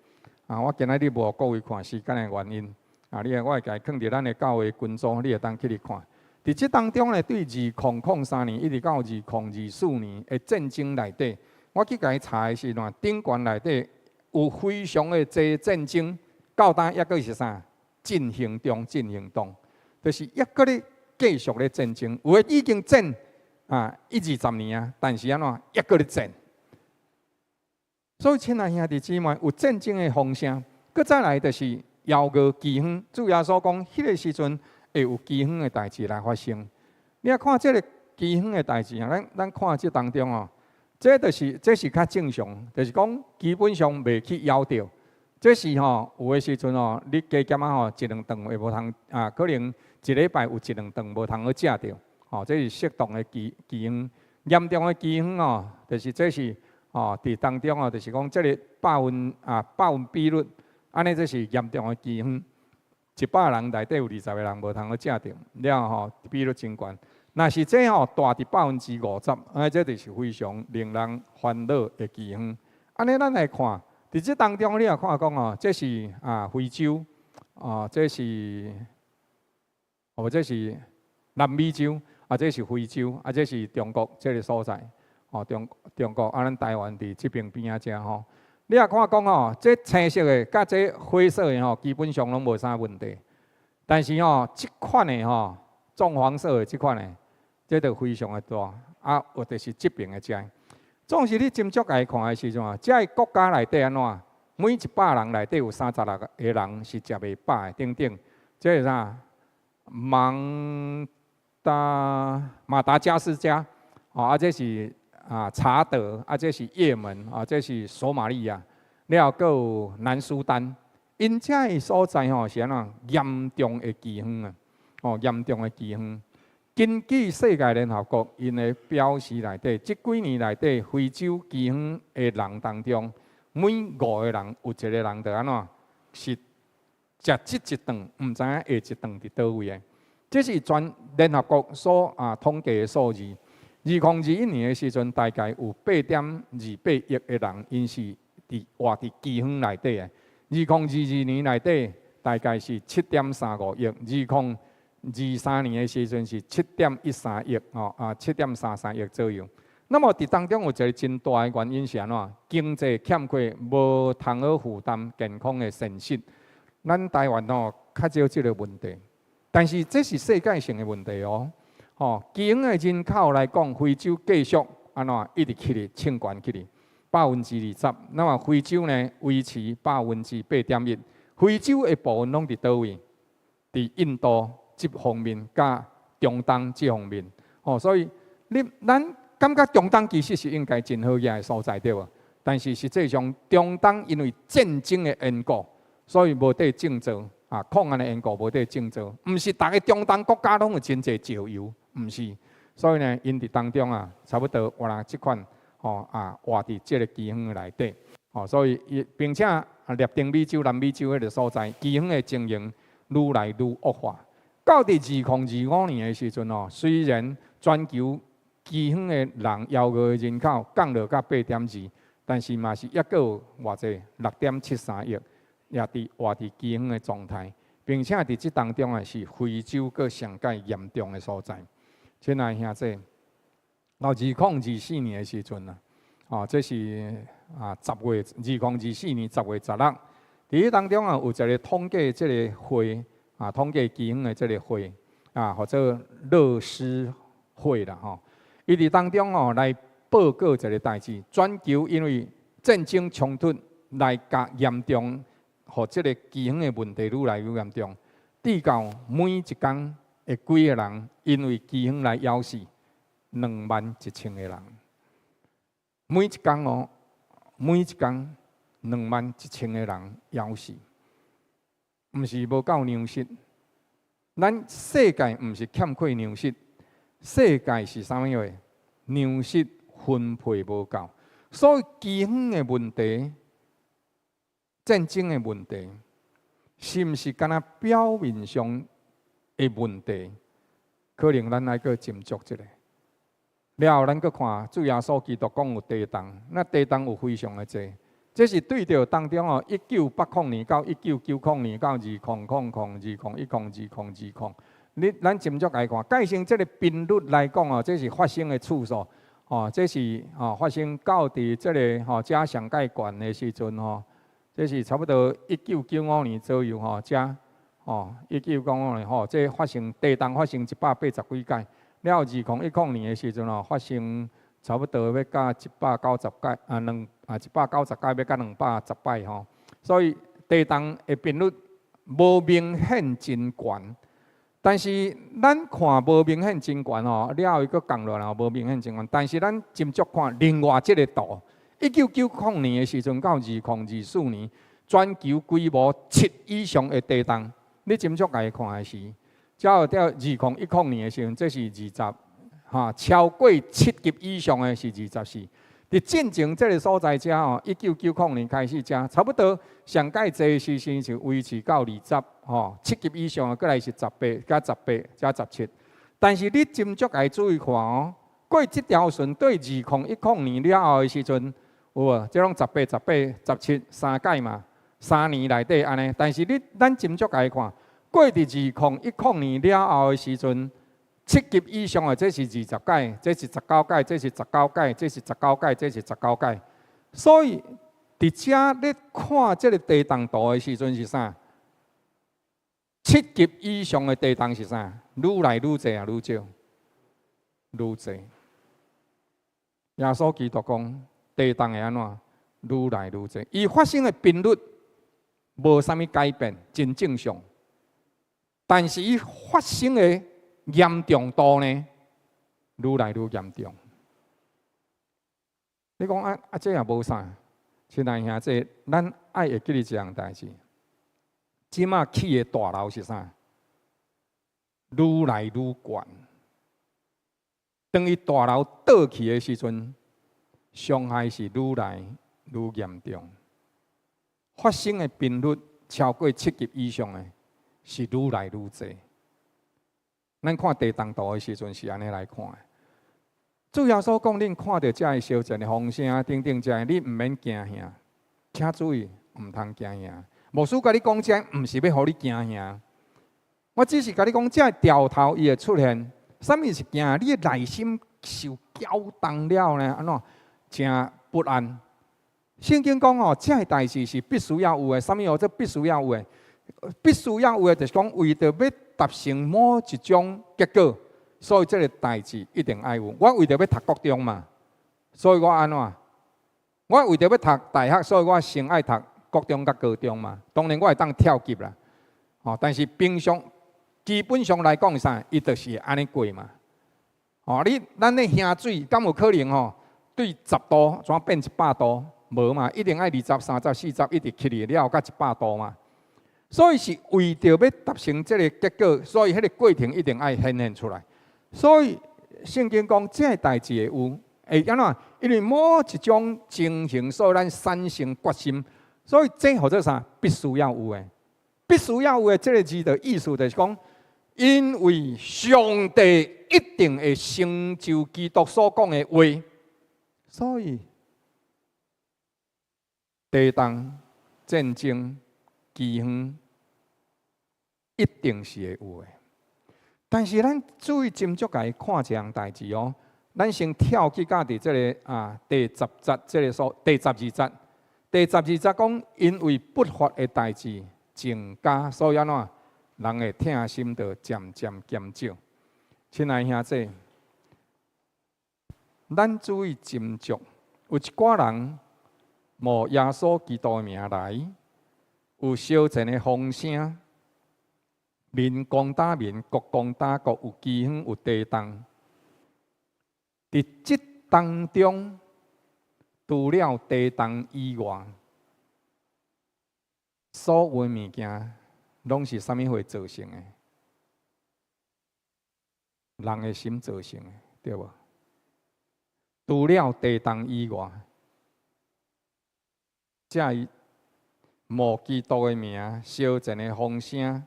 啊，我今仔日無予各位看時間的原因，啊，你我會共伊囥佇咱的教會群組，你會當去咧看。佇這當中呢，對2003年一直到2024年的戰爭內底，我去共伊查的時陣，頂懸內底有非常的濟戰爭，到今猶閣是啥？進行中，進行中，就是猶閣咧繼續咧戰爭。有的已經戰一二十年啊，但是按怎猶閣咧戰。所以，親愛兄弟姊妹，有戰爭的風聲，閣再來就是枵餓饑荒。主耶穌講，彼个時陣會有饑荒的代誌來發生。你若看這个饑荒的代誌啊，咱看這當中哦，這就是這是較正常，就是講基本上袂去枵著。這是吼有的時陣吼，你加減仔吼一兩頓會無通啊，可能一禮拜有一兩頓無通好食著，吼，這是適當的饑荒。嚴重的饑荒哦，就是這是吼佇當中哦，就是講這个百分比率，按呢這是嚴重的饑荒。100人內底有20個人無通好食著，了後比率真懸。若是這吼大佇50%，啊，這就是非常令人煩惱的饑荒。按呢，咱來看，佇這當中，你若看講哦，這是非洲，啊，這是哦，這是南美洲，啊，這是非洲，啊，這是中國這个所在，哦，中國啊，咱台灣佇這邊邊仔遮吼。你若看講吼，這青色的佮這灰色的吼，基本上攏無啥問題。但是吼，這款的吼，棕黃色的這款的，這就非常的大，啊，或者是這邊的遮。總是你斟酌來看的時陣啊，這个國家內底按怎？每100人內底有36個人是食袂飽的，等等。這是啥？芒達馬達加斯加，哦，啊，這是查德，啊，這是葉門，啊，這是索馬利亞，了後閣有南蘇丹。𪜶遮个所在吼是按怎？嚴重的饑荒啊！哦，嚴重的饑荒。根據世界聯合國𪜶的表示內底，這幾年內底非洲饑荒的人當中，每五個人有一個人就按怎？是食這一頓，毋知影下一頓佇佗位的。這是全聯合國所統計的數字。2021年的時陣，大概有8.28億的人，𪜶是佇活佇饑荒內底的。2022年內底，大概是7.35億。2023年的時陣是7.13億，吼啊，7.33億左右。那麼佇當中有一个真大的原因是按怎？經濟欠缺，無通好負擔健康的現實。咱台灣吼較少這个問題，但是這是世界性的問題哦。吼，饑荒的人口來講，非洲繼續按怎一直起咧，衝懸起咧，20%。那麼非洲呢，維持8.1%。非洲的部分攏佇佗位？佇印度這方面，佮中東這方面。吼，所以你咱感覺中東其實是應該真好額的所在，對無？但是實際上，中東因為戰爭的緣故，所以無得種作啊，礦案的緣故無得種作。毋是逐个中東國家攏有真濟石油，毋是。所以呢，𪜶佇當中啊，差不多活這款吼啊，活佇這个饑荒的內底。吼，所以伊並且啊，拉丁美洲、南美洲彼个所在，饑荒的情形愈來愈惡化。到佇2025年的時陣哦，雖然全球饑荒的人、枵餓的人口降落到8.2，但是嘛是猶閣有偌濟6.73億，也佇活佇饑荒的狀態，並且佇這當中啊，是非洲閣上蓋嚴重的所在。親愛兄弟，到2024年的時陣啊，哦，這是10月，2024年10月16，佇彼當中啊，有一个統計這个會啊，統計饑荒的這个會啊，號做樂施會啦吼。伊佇當中哦來報告一个代誌，全球因為戰爭衝突來加嚴重，予這个饑荒的問題愈來愈嚴重，至到每一工會幾个人因為饑荒來枵死，21,000個人。每一工哦，每一工21,000個人枵死，毋是無夠糧食。咱世界毋是欠缺糧食，世界是啥物話？糧食分配無夠，所以饑荒的問題、戰爭的問題，是毋是干焦表面上的問題？可能咱愛閣斟酌一下。了後，咱閣看主耶穌基督講有地動，那地動有非常的濟。這是對著當中哦，1980年到1990年到2000、2010、2020。你咱斟酌來看，計算這个頻率來講哦，這是發生的次數哦，這是哦發生到佇這个吼遮上蓋懸的時陣吼，這是差不多1995年左右吼，遮吼1995年吼，這發生地動發生180幾擺，了後2010年的時陣吼，發生差不多欲到190擺啊兩啊190擺欲到210擺吼，所以地動的頻率無明顯真懸。但是咱看無明顯真懸吼，了後伊閣降落來無明顯真懸。但是咱斟酌看另外這个圖，1990年的時陣到2024年，全球規模七以上的地動，你斟酌來看的是，才有到2010年的時陣，這是二十，哈，超過7級以上的是24。佇進前這个所在遮吼，1990年開始遮，差不多上蓋濟時時就維持到二十，吼，七級以上的閣來是18加18加17。但是你斟酌來注意看哦，過這條線對2010年了後的時陣，有無？這攏十八、十八、十七三屆嘛，3年內底按呢。但是你咱斟酌來看，過佇二零一零年了後的時陣，七級以上的這是20屆，這是19屆，這是十九屆，這是十九屆，這是十九屆。所以佇遮咧看這个地動圖的時陣是啥？七級以上的地動是啥？愈來愈濟啊，愈少？愈濟。耶穌基督講，地動會按怎？愈來愈濟。伊發生的頻率無啥物改變，真正常。但是伊發生的嚴重度呢，愈來愈嚴重。你講啊啊，這也無啥，親愛兄弟，咱愛會記得一項代誌。這馬起的大樓是啥？愈來愈懸。當伊大樓倒去的時陣，傷害是愈來愈嚴重。發生的頻率超過七級以上的，是愈來愈濟。咱看地動圖的時陣是按呢來看的。主耶穌講，恁看著遮个燒戰的風聲等等遮，你毋免驚嚇，請注意，毋通驚嚇。牧師共你講這，毋是欲予你驚嚇。我只是共你講，這个兆頭伊會出現，啥物是驚？你的內心受攪動了呢？按怎誠不安？聖經講哦，這个代誌是必須要有的。啥物叫做必須要有的？必須要有的，就是講為著欲達成某一種結果，所以這个代誌一定愛有。我為著欲讀國中嘛，所以我按怎？我為著欲讀大學，所以我先愛讀國中佮高中嘛。當然我會當跳級啦，哦，但是平常基本上來講啥，伊就是按呢過嘛。哦，你咱咧兄水，敢有可能吼？對10度怎變100度？無嘛，一定愛20、30、40，一直起來了後到100度嘛。所以是為著欲達成這个結果，所以彼个過程一定愛顯現出來。所以聖經講這个代誌會有，會按怎？因為某一種情形，所以咱產生決心。所以這號做啥？必須要有的，必須要有的這个字的意思就是講，因為上帝一定會成就基督所講的話，所以地動、戰爭、饑荒一定是會有的。但是咱注意斟酌來看這項代誌哦。咱先跳去到佇這个啊第十節這个所第十二節，第十二節講，因為不法的代誌增加，所以按怎人的疼心就漸漸減少。親愛兄弟，咱注意斟酌，有一寡人冒耶穌基督的名來，有燒錢的風聲，民攻打民，國攻打國，有饑荒，有地動。佇這當中，除了地動以外，所有的物件攏是啥物貨造成的？人的心造成的，對無？除了地動以外，這冒基督的名、燒錢的風聲、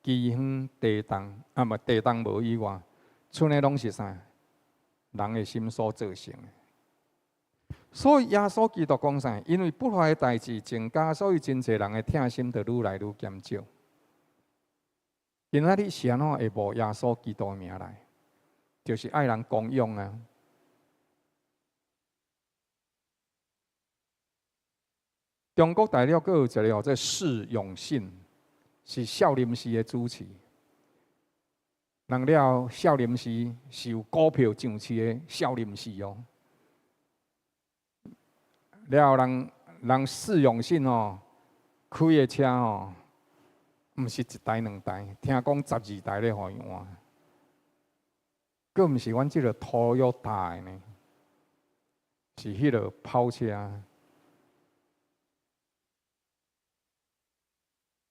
饑荒、地動，啊，毋地動無以外，賰的攏是啥？人的心所造成的。所以耶穌基督講啥？因為不法的代誌增加，所以真濟人的疼心就愈來愈減少。今仔日是按怎會冒耶穌基督的名來？就是愛人供養啊！中國大陸閣有一個號做釋永信，是少林寺的主持。人了少林寺是有股票上市的少林寺哦。了後人人釋永信哦，開的車哦，毋是一台兩台，聽講12台咧予伊換，閣毋是阮這个 Toyota 的呢，是彼个跑車。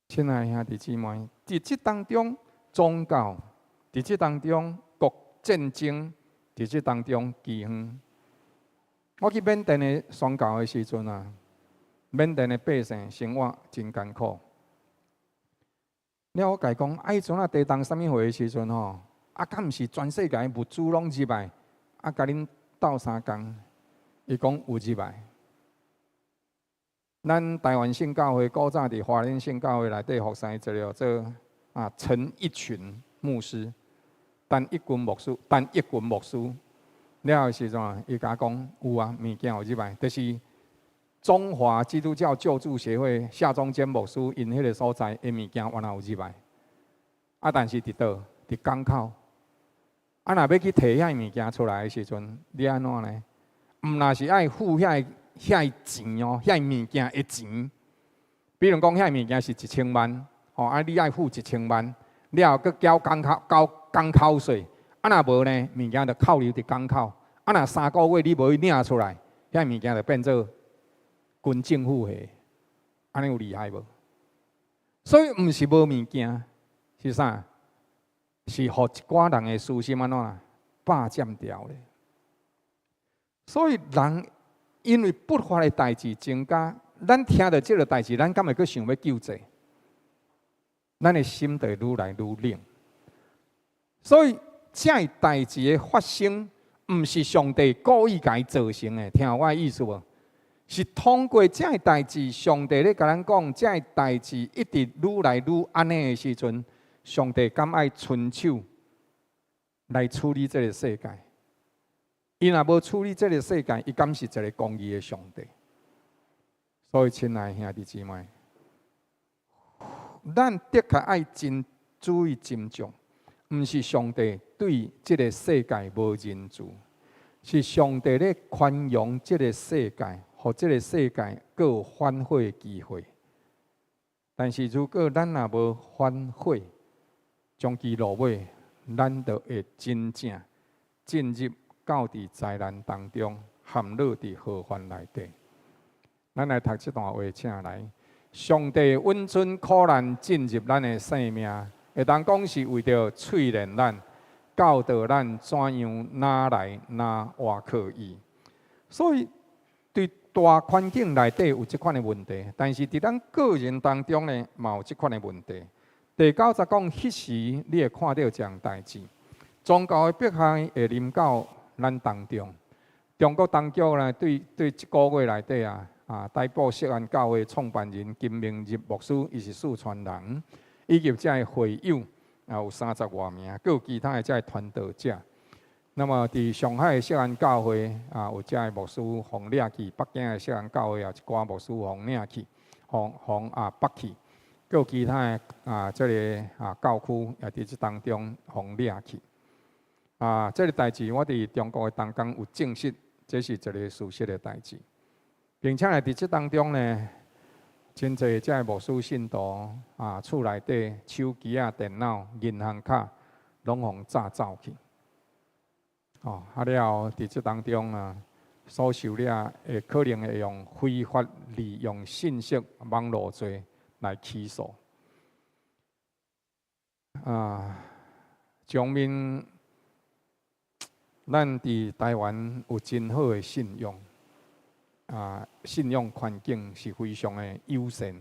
親愛兄弟姊妹，佇這當中宗教，佇這當中國戰爭，佇這當中饑荒。我去緬甸的宣教的時陣啊，緬甸的百姓生活真艱苦。了我共伊講，啊，彼陣啊地動啥物貨的時陣吼，啊，敢毋是全世界物資攏入來，啊，共恁鬥相共？伊講有入來。咱台灣聖教會古早佇花蓮聖教會內底服侍一个做啊陳一群牧師，陳一群牧師，陳一群牧師。了的時陣啊，伊共我講有啊，物件有入來，就是中華基督教救助協會夏中堅牧師𪜶彼个所在的物件，原來有入來。啊，但是佇佗？佇港口。啊，若欲去提遐物件出來的時陣，你按怎呢？毋若是愛付遐遐錢哦，遐物件的錢。比如講，遐物件是1000萬，吼，啊，你愛付一千萬，了後閣繳港口交港口稅。啊，若無呢，物件就扣留佇港口。啊，若3個月你無去領出來，遐物件就變做軍政府的，按呢有厲害無？所以毋是無物件，是啥？是予一寡人的私心按怎啦，霸佔掉咧。所以人因為不法的代誌增加，咱聽著這个代誌，咱敢會閣想欲救濟？咱的心就會愈來愈冷。所以這个代誌的發生，毋是上帝故意共伊造成的，聽有我的意思無？是通過這个代誌，上帝咧共咱講，這个代誌一直愈來愈按呢的時陣，上帝敢愛伸手來處理這个世界？伊若無處理這个世界，伊敢是一个公義的上帝？所以，親愛兄弟姊妹，咱的確愛真注意斟酌，毋是上帝對這个世界無仁慈，是上帝咧寬容這个世界，予這个世界閣有反悔的機會。但是如果咱若無反悔，終其落尾，咱就會真正進入到佇災難當中，陷落佇禍患內底。咱來讀這段話，請來。上帝允准苦難進入咱的生命，會當講是為著淬煉咱，教導咱怎樣哪來哪倚靠伊。所以，對大環境內底有這款的問題，但是佇咱個人當中呢，嘛有這款的問題。第九節講，彼時你會看著這項代誌，宗教的迫害會臨到咱當中。中國當局呢，對對這個月內底啊，啊，逮捕錫安教會創辦人金明日牧師，伊是四川人，以及這个會友啊，有30外名，閣有其他的這个傳道者。那麼佇上海的錫安教會啊，有這个牧師予掠去；北京的錫安教會也有一寡牧師予掠去，予予啊縛去。閣有其他的啊，這个啊教區也佇這當中予掠去。啊，這个代誌我佇中國的同工有證實，這是一个事實的代誌。並且呢，佇這當中呢，真濟這个牧師信徒啊，厝內底手機啊、電腦、銀行卡，攏予詐走去。哦，啊了後，佇這當中啊，所受掠會可能會用非法利用信息網路罪來起訴。啊，上面咱佇台灣有真好的信仰，啊，信仰環境是非常的友善。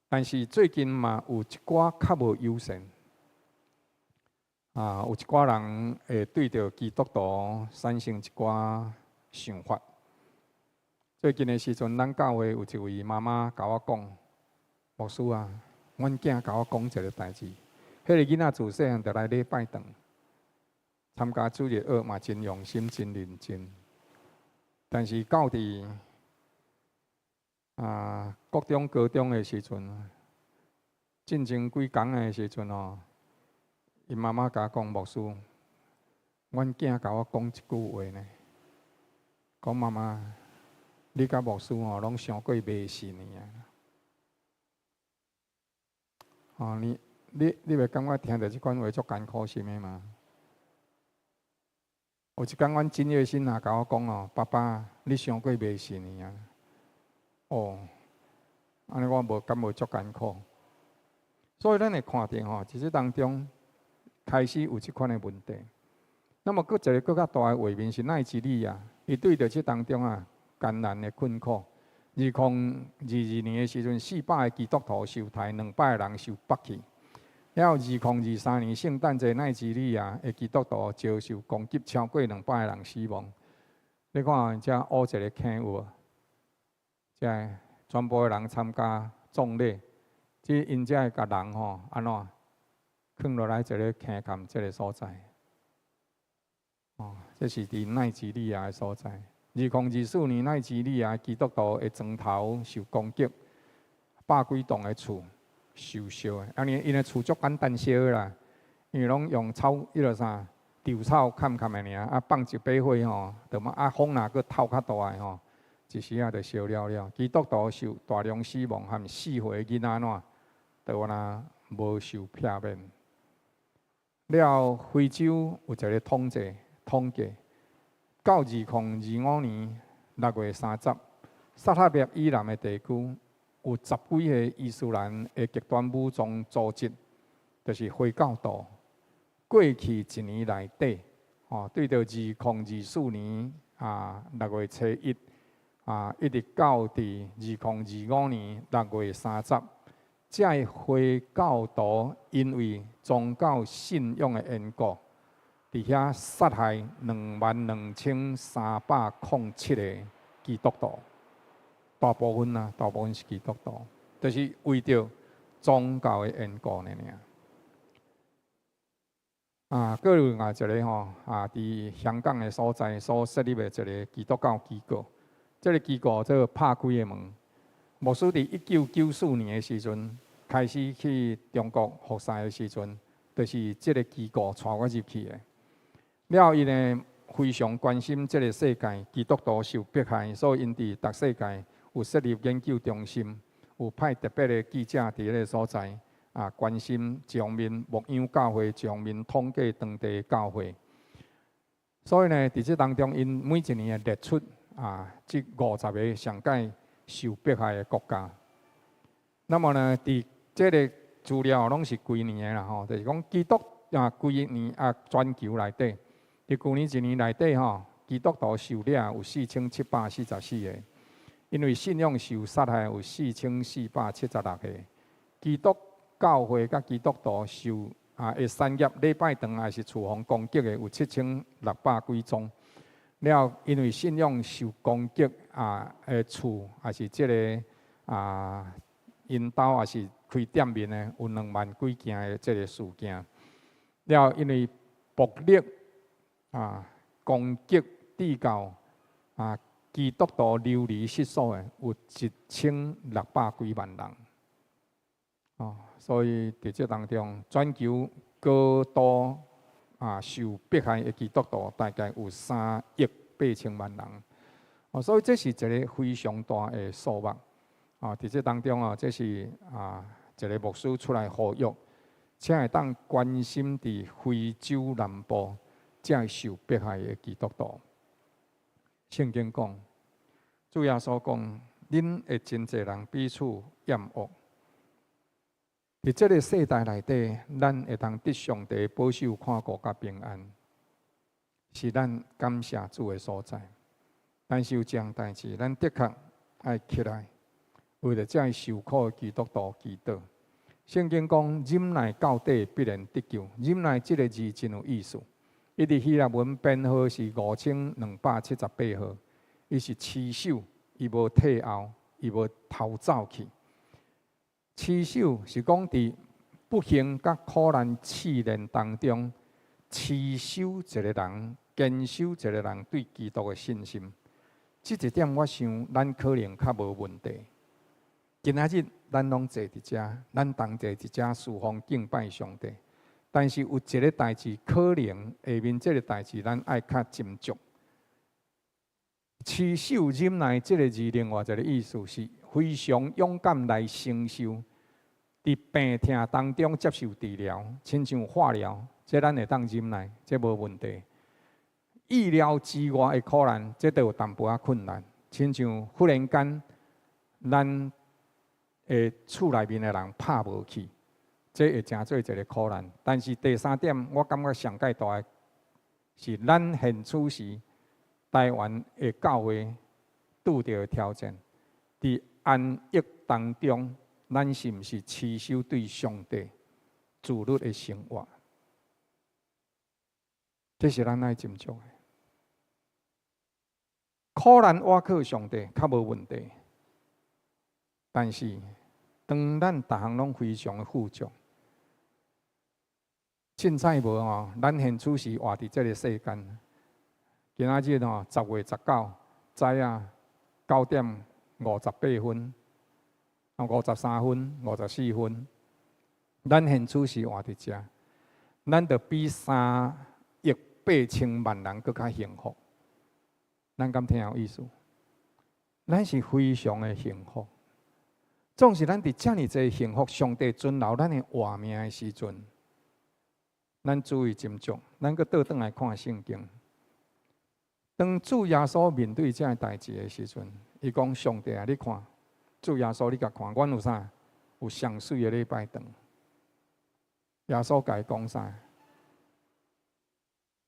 但是最近嘛有一寡較無友善，啊，有一寡人會對著基督徒產生一寡想法。最近的時陣，咱教會有一位媽媽共我講：“牧師啊，阮囝共我講一个代誌，彼个囡仔自細漢就來禮拜堂，參加主日學嘛，真用心、真認真。但是到佇國中、高中的時陣，進前幾工的時陣哦，𪜶媽媽共我講：牧師，阮囝共我講一句話呢，講媽媽，你佮牧師吼攏傷過迷信的啊！哦，你袂感覺聽著這款話足艱苦心的嗎？有一工，阮真熱心也共我講哦，爸爸，你傷過迷信的啊！哦，按呢我無感覺足艱苦。所以咱會看著吼，佇這當中開始有這款的問題。那麼，閣一個閣較大的畫面是奈及利亞，伊對著這當中啊艱難的困苦。2022年的時陣，400個基督徒受殺，200個人受縛去。了後，2023年聖誕節，奈及利亞的基督徒遭受攻擊，超過200個人死亡。你看，遮烏一个坑有無？遮全部的人參加葬禮，這𪜶才會共人吼按怎囥落來一个坑崁這个所在。哦，這是佇奈及利亞的所在。2024年，奈及利亞基督徒的磚頭受攻擊，百幾棟的厝受燒的。啊，𪜶的厝足簡單燒的啦，因為攏用草，彼个啥，稻草崁崁的爾，啊放一把火吼，就嘛啊風若閣透較大的吼，一時仔就燒了了。基督徒受大量死亡，含4歲囡仔怎，都敢若無受避免。了後，非洲有一个統計，到2025年6月30，薩赫勒以南的地區有十幾个伊斯蘭的極端武裝組織，就是回教徒。過去一年內底，吼，對著2024年6月初一，一直到佇2025年6月30，這个回教徒因為宗教信仰的緣故，佇遐殺害22,307個基督徒，大部分啊，大部分是基督徒，就是為著宗教的緣故爾爾。啊，閣有另外一个吼，啊，佇香港的所在所設立的一个基督教機構，這个機構做拍開的門。牧師佇1994年的時陣開始去中國服侍的時陣，就是這个機構帶我入去的。了後，𪜶呢非常關心這个世界基督徒受迫害，所以𪜶佇逐世界有設立研究中心，有派特別的記者佇彼个所在啊，關心一方面牧養教會，一方面統計當地教會。所以呢，佇這當中，𪜶每一年會列出啊，這50個上蓋受迫害的國家。那麼呢，佇這个資料攏是規年的啦吼，就是講基督啊，規年啊，全球內底，佇舊年一年內底吼，基督徒受掠有4744個，因為信仰受殺害有4476個，基督教會佮基督徒受啊的產業禮拜堂抑是厝予攻擊的有7600幾宗。了，因為信仰受攻擊啊的厝，抑是這个啊，𪜶兜抑是開店面的有2萬幾件的這个事件。了，因為暴力啊攻擊致到啊基督徒流離失所的有1600幾萬人。哦，所以佇這當中，全球高度啊受迫害的基督徒大概有3億8千萬人。哦，所以這是一个非常大的數目。啊，佇這當中啊，這是啊一个牧師出來呼籲，請會當關心佇非洲南部這受迫害的基督徒。聖經講，主耶穌講，恁會真濟人彼此厭惡。佇這个世代內底，咱會當得上帝保守看顧佮平安，是咱感謝主的所在。但是有一項代誌，咱的確愛起來，為著這受苦的基督徒祈禱。聖經講，忍耐到底必然得救。忍耐這个字真有意思，伊佇希臘文編號是5278號，伊是持守，伊無退後，伊無逃走去。持守是講佇不幸佮苦難試煉當中，持守一个人，堅守一個人對基督的信心。這一點我想，咱可能較無問題。今仔日咱攏坐佇遮，咱同齊佇遮事奉敬拜上帝。但是有一个代誌，可能下面這个代誌，咱愛較斟酌。持守忍耐這个字，另外一个意思是非常勇敢來承受，佇病痛當中接受治療，親像化療，這咱會當忍耐，這無問題。意料之外的苦難，這都有淡薄仔困難。親像忽然間，咱的厝內面的人拍無去，這會成做一个苦難。但是第三點，我感覺上蓋大的是咱現此時台灣的教會拄著的挑戰，佇安逸當中，咱是毋是持守對上帝自律的生活？這是咱愛斟酌的。苦難倚靠上帝較無問題，但是當咱逐項攏非常的富足，凊彩無吼，咱現此時活佇這个世間，今仔日吼10月19，早啊9點58分，53分、54分，咱現此時活佇遮，咱就比3億8千萬人閣較幸福。咱敢聽有意思？咱是非常的幸福。總是咱佇遮爾濟幸福，上帝存留咱的活命的時陣，咱注意斟酌，咱閣倒轉來看聖經。當主耶穌面對這个代誌的時陣，伊講：上帝啊，你看，主耶穌你共看，阮有啥？有上媠的禮拜堂。耶穌共伊講啥？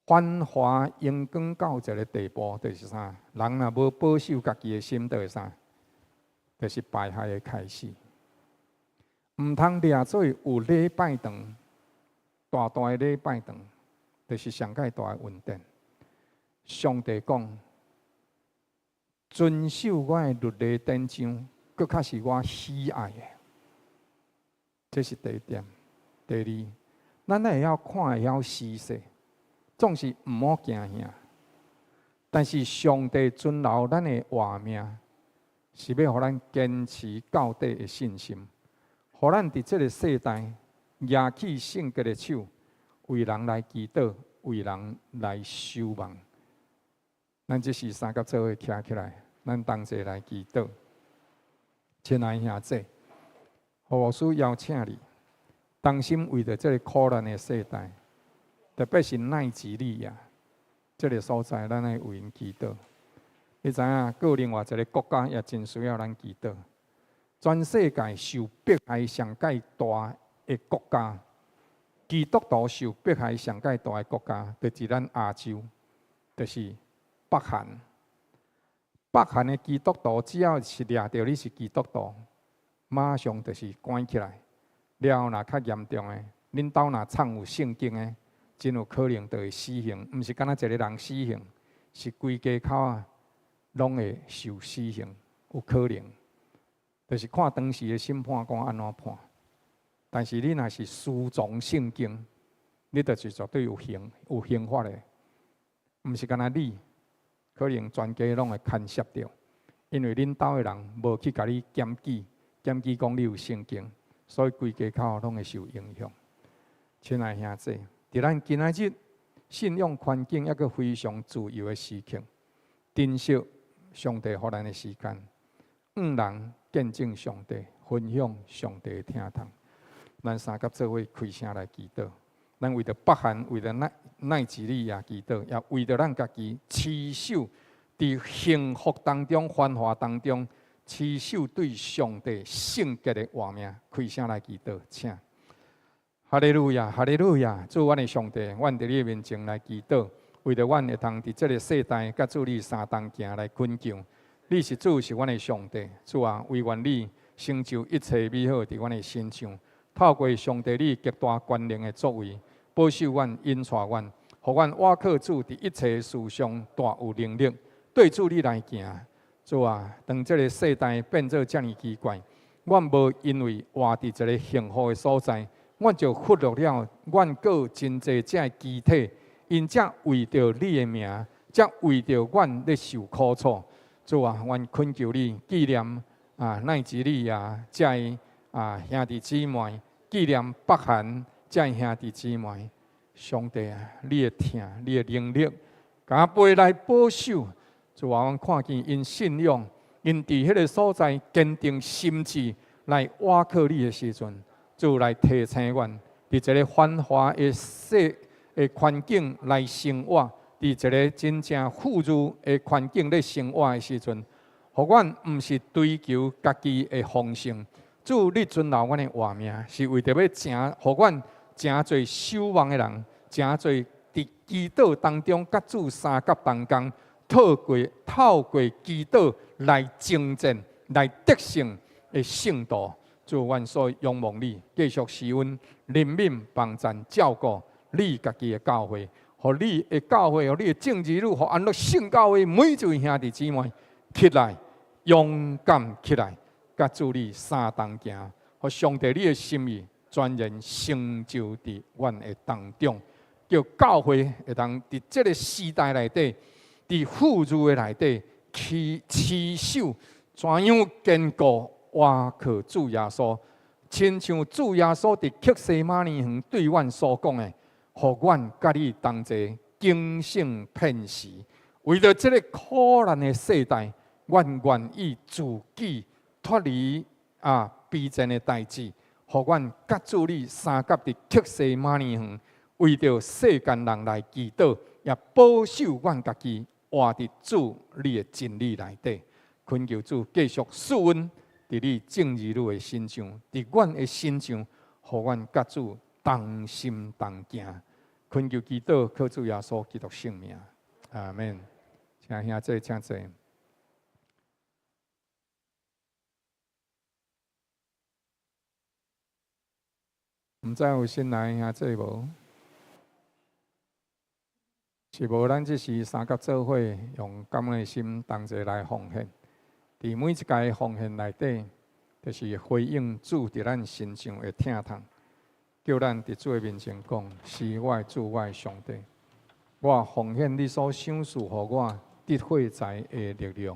繁華榮光到一个地步，就是啥？人若無保守家己的心，就會啥？就是敗壞的開始。毋通掠做有禮拜堂，大大的禮拜堂，就是上蓋大的恩典。上帝講，遵守我的律例典章，閣較是我喜愛的。這是第一點。第二，咱愛會曉看，會曉施捨。總是毋好驚嚇，但是上帝存留咱的活命，是欲予咱堅持到底的信心，予咱佇這个世代舉起聖潔的手，為人來祈禱，為人來守望。咱這時三佮做伙徛起來，咱同齊來祈禱。親愛兄姊，何牧師邀請你，同心為著這个苦難的世代。特別是奈及利亞這个所在，咱愛為𪜶祈禱。你知影，閣有另外一个國家也真需要咱祈禱。全世界受迫害上蓋大的國家，基督徒受迫害上蓋大的國家，就是咱亞洲，就是北韓。北韓的基督徒只要是掠著你是基督徒，馬上就是關起來。了後若較嚴重的，恁兜若藏有聖經的，真有可能就會死刑，毋是干焦一个人死刑，是規家口仔攏會受死刑，有可能。就是看當時的審判官按怎判。但是你若是私藏聖經，你就是絕對有刑有刑罰的，毋是干焦你，可能全家攏會牽涉著，因為恁兜的人無去共你檢舉，檢舉講你有聖經，所以規家口攏會受影響。親愛兄姊，佇咱今仔日信仰環境猶閣非常自由的時刻，珍惜上帝予咱的時間，向人見證上帝，分享上帝的疼痛。咱三佮做伙開聲來祈禱，咱為著北韓，為著奈及利亞祈禱，也為著咱家己持守佇幸福當中、繁華當中，持守對上帝聖潔的活命，開聲來祈禱，請。哈利路亞，哈利路亞！主，阮的上帝，阮佇你面前來祈禱，為著阮會通佇這个世代佮主你相同行來懇求。你是主，是阮的上帝，主啊，惟願你成就一切美好佇阮的身上。透過上帝你極大權能的作為，保守阮、引帶阮，予阮倚靠主佇一切事上大有能力，對主你來行。主啊，當這个世代變做遮爾奇怪，阮無因為活佇一个幸福的所在，阮就忽略了，阮閣有真濟這个肢體，𪜶才為著你的名，才為著阮咧受苦楚。主啊，阮懇求你紀念啊奈及利亞這个啊兄弟姊妹，紀念北韓這个兄弟姊妹。上帝啊，你的疼，你的能力，加倍來保守。主啊，阮看見𪜶信仰，𪜶佇彼个所在堅定心志來倚靠你的時陣。主來提醒阮，佇一个繁華的世的環境來生活，佇一个真正富裕的環境咧生活的時陣，予阮毋是追求家己的豐盛。主，你存留阮的活命，是為著欲成，予阮成做守望的人，成做佇祈禱當中，佮主相佮同工，透過祈禱來征戰、來得勝的聖徒。主，阮所仰望你，繼續施恩憐憫、幫贊、照顧你家己的教會，予你的教會，予你的眾兒女，予安樂聖教會每一位兄弟姊妹起來，勇敢起來，佮主你相同行，予上帝你的心意全然成就佇阮的當中，叫教會會當佇這个時代內底，佇富裕的內底，去持守怎樣堅固。倚靠主耶穌，親像主耶穌佇客西馬尼園對阮所講的，予阮佮你同齊警醒片時。為著這个苦難的世代，阮願意自己脫離啊卑賤的代誌，予阮佮主你相佮佇客西馬尼園，為著世間人來祈禱，也保守阮家己活佇主你的真理內底。懇求主繼續賜恩。佇你眾兒女的身上，佇阮的身上，予阮佮主同心同行。懇求祈禱，靠主耶穌基督聖名，阿們。請兄弟請坐。毋知有新來兄弟無？是無？咱這是三佮做伙，用感恩的心同齊來奉獻。佇每一屆奉獻內底，就是回應主佇咱身上的疼痛，叫咱佇主的面前講：是我的主，我的上帝，我奉獻你所賞賜予我得貨財的力量，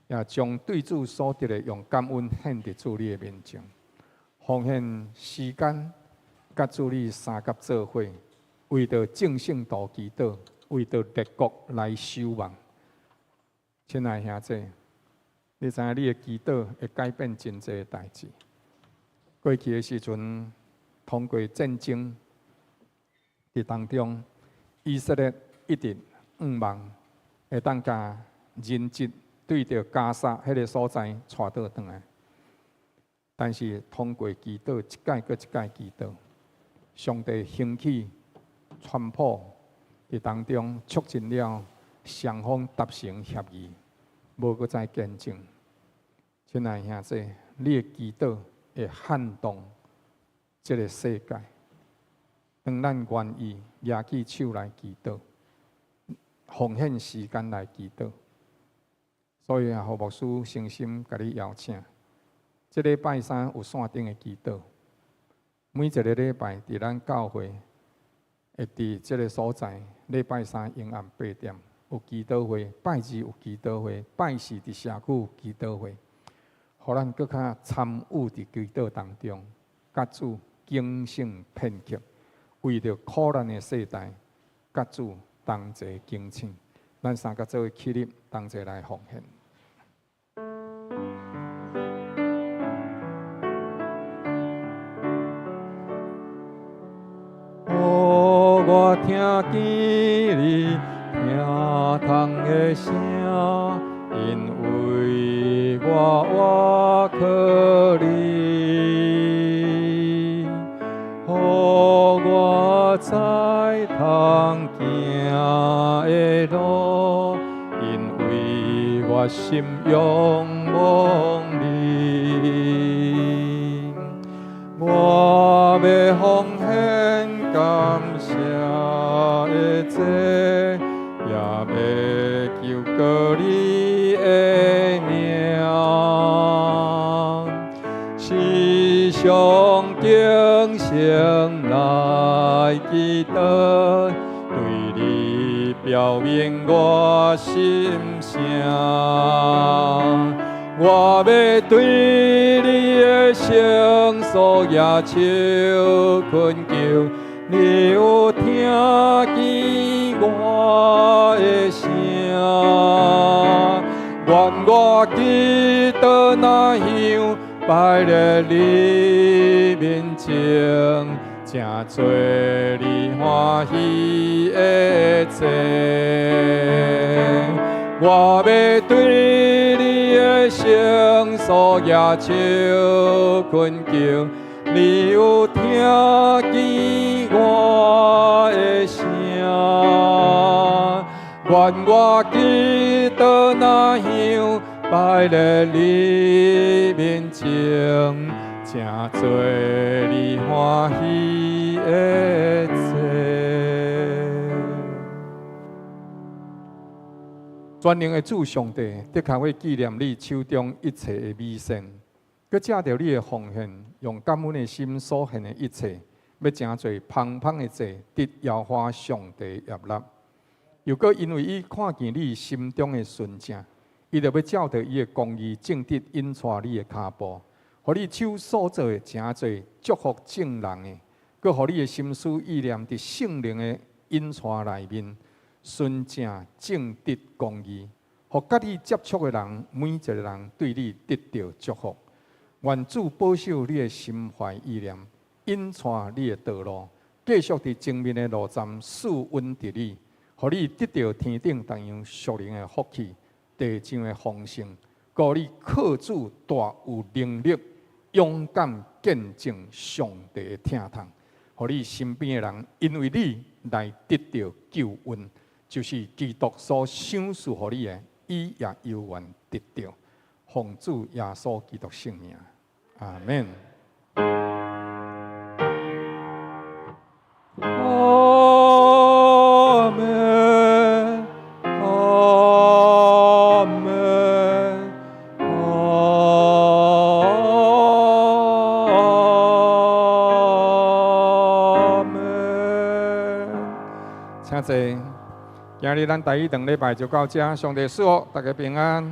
也將對主所得的用感恩獻佇主你的面前。奉獻時間，佮主你相佮做伙，為著眾聖徒祈禱，為著列國來守望。親愛兄弟，你知影你的祈禱會改變真濟代誌。過去的時陣，通過戰爭佇當中，以色列一直向望會當共人質對著加沙彼个所在帶倒轉來。但是通過祈禱，一擺閣一擺祈禱，上帝興起川普佇當中促進了雙方達成協議。無閣再戰爭。親愛兄弟，你的祈禱會撼動這个世界。當咱願意舉起手來祈禱，奉獻時間來祈禱，所以啊，予牧師誠心共你邀請，這禮拜三有線頂的祈禱，每一个禮拜佇咱教會會佇這个所在，禮拜三暝暗8點。有祈禱會，拜二有祈禱會，拜四佇社區有祈禱會，予咱閣較參與佇祈禱當中，佮主警醒片刻，為著苦難的世代，佮主同齊警醒，咱三個做伙起立，同齊來奉獻。哦，我聽見你疼痛的聲。因為我倚靠你，予我知通行的路，因為我心仰望你。我欲奉獻感謝的祭，也欲求告你的名，時常警醒來祈禱，對你表明我心聲。我欲對你的聖所舉手懇求，你有聽見我的聲。願我祈禱若香擺佇你面前，成做你歡喜的祭。我欲對你的聖所舉手懇求，你有聽見我的聲。願我祈禱若香擺佇你面前，成做你歡喜的祭。全能的主上帝，的確會紀念你手中一切的美善，閣藉著你的奉獻，用感恩的心所獻的一切，欲成做芳香的祭，得耶和華上帝悅納。又閣因為伊看見你心中的純正，伊就欲照著伊的公義正直引帶你的跤步，予你手所做的成做祝福眾人的，閣予你的心思意念佇聖靈的引帶內面，純正正直公義，予佮你接觸的人，每一個人對你得著祝福。願主保守你的心懷意念，引帶你的道路，繼續佇前面的路站賜恩佇你，予你得著天頂同樣屬靈的福氣，地上的豐盛，予你靠主大有能力，勇敢見證上帝的疼痛，予你身邊的人因為你來得著救恩，就是基督所賞賜予你的，伊也有緣得著。奉主耶穌基督聖名，阿門。阿門，阿門，阿門。請坐。今日咱台語堂禮拜就到這，上帝賜福大家平安。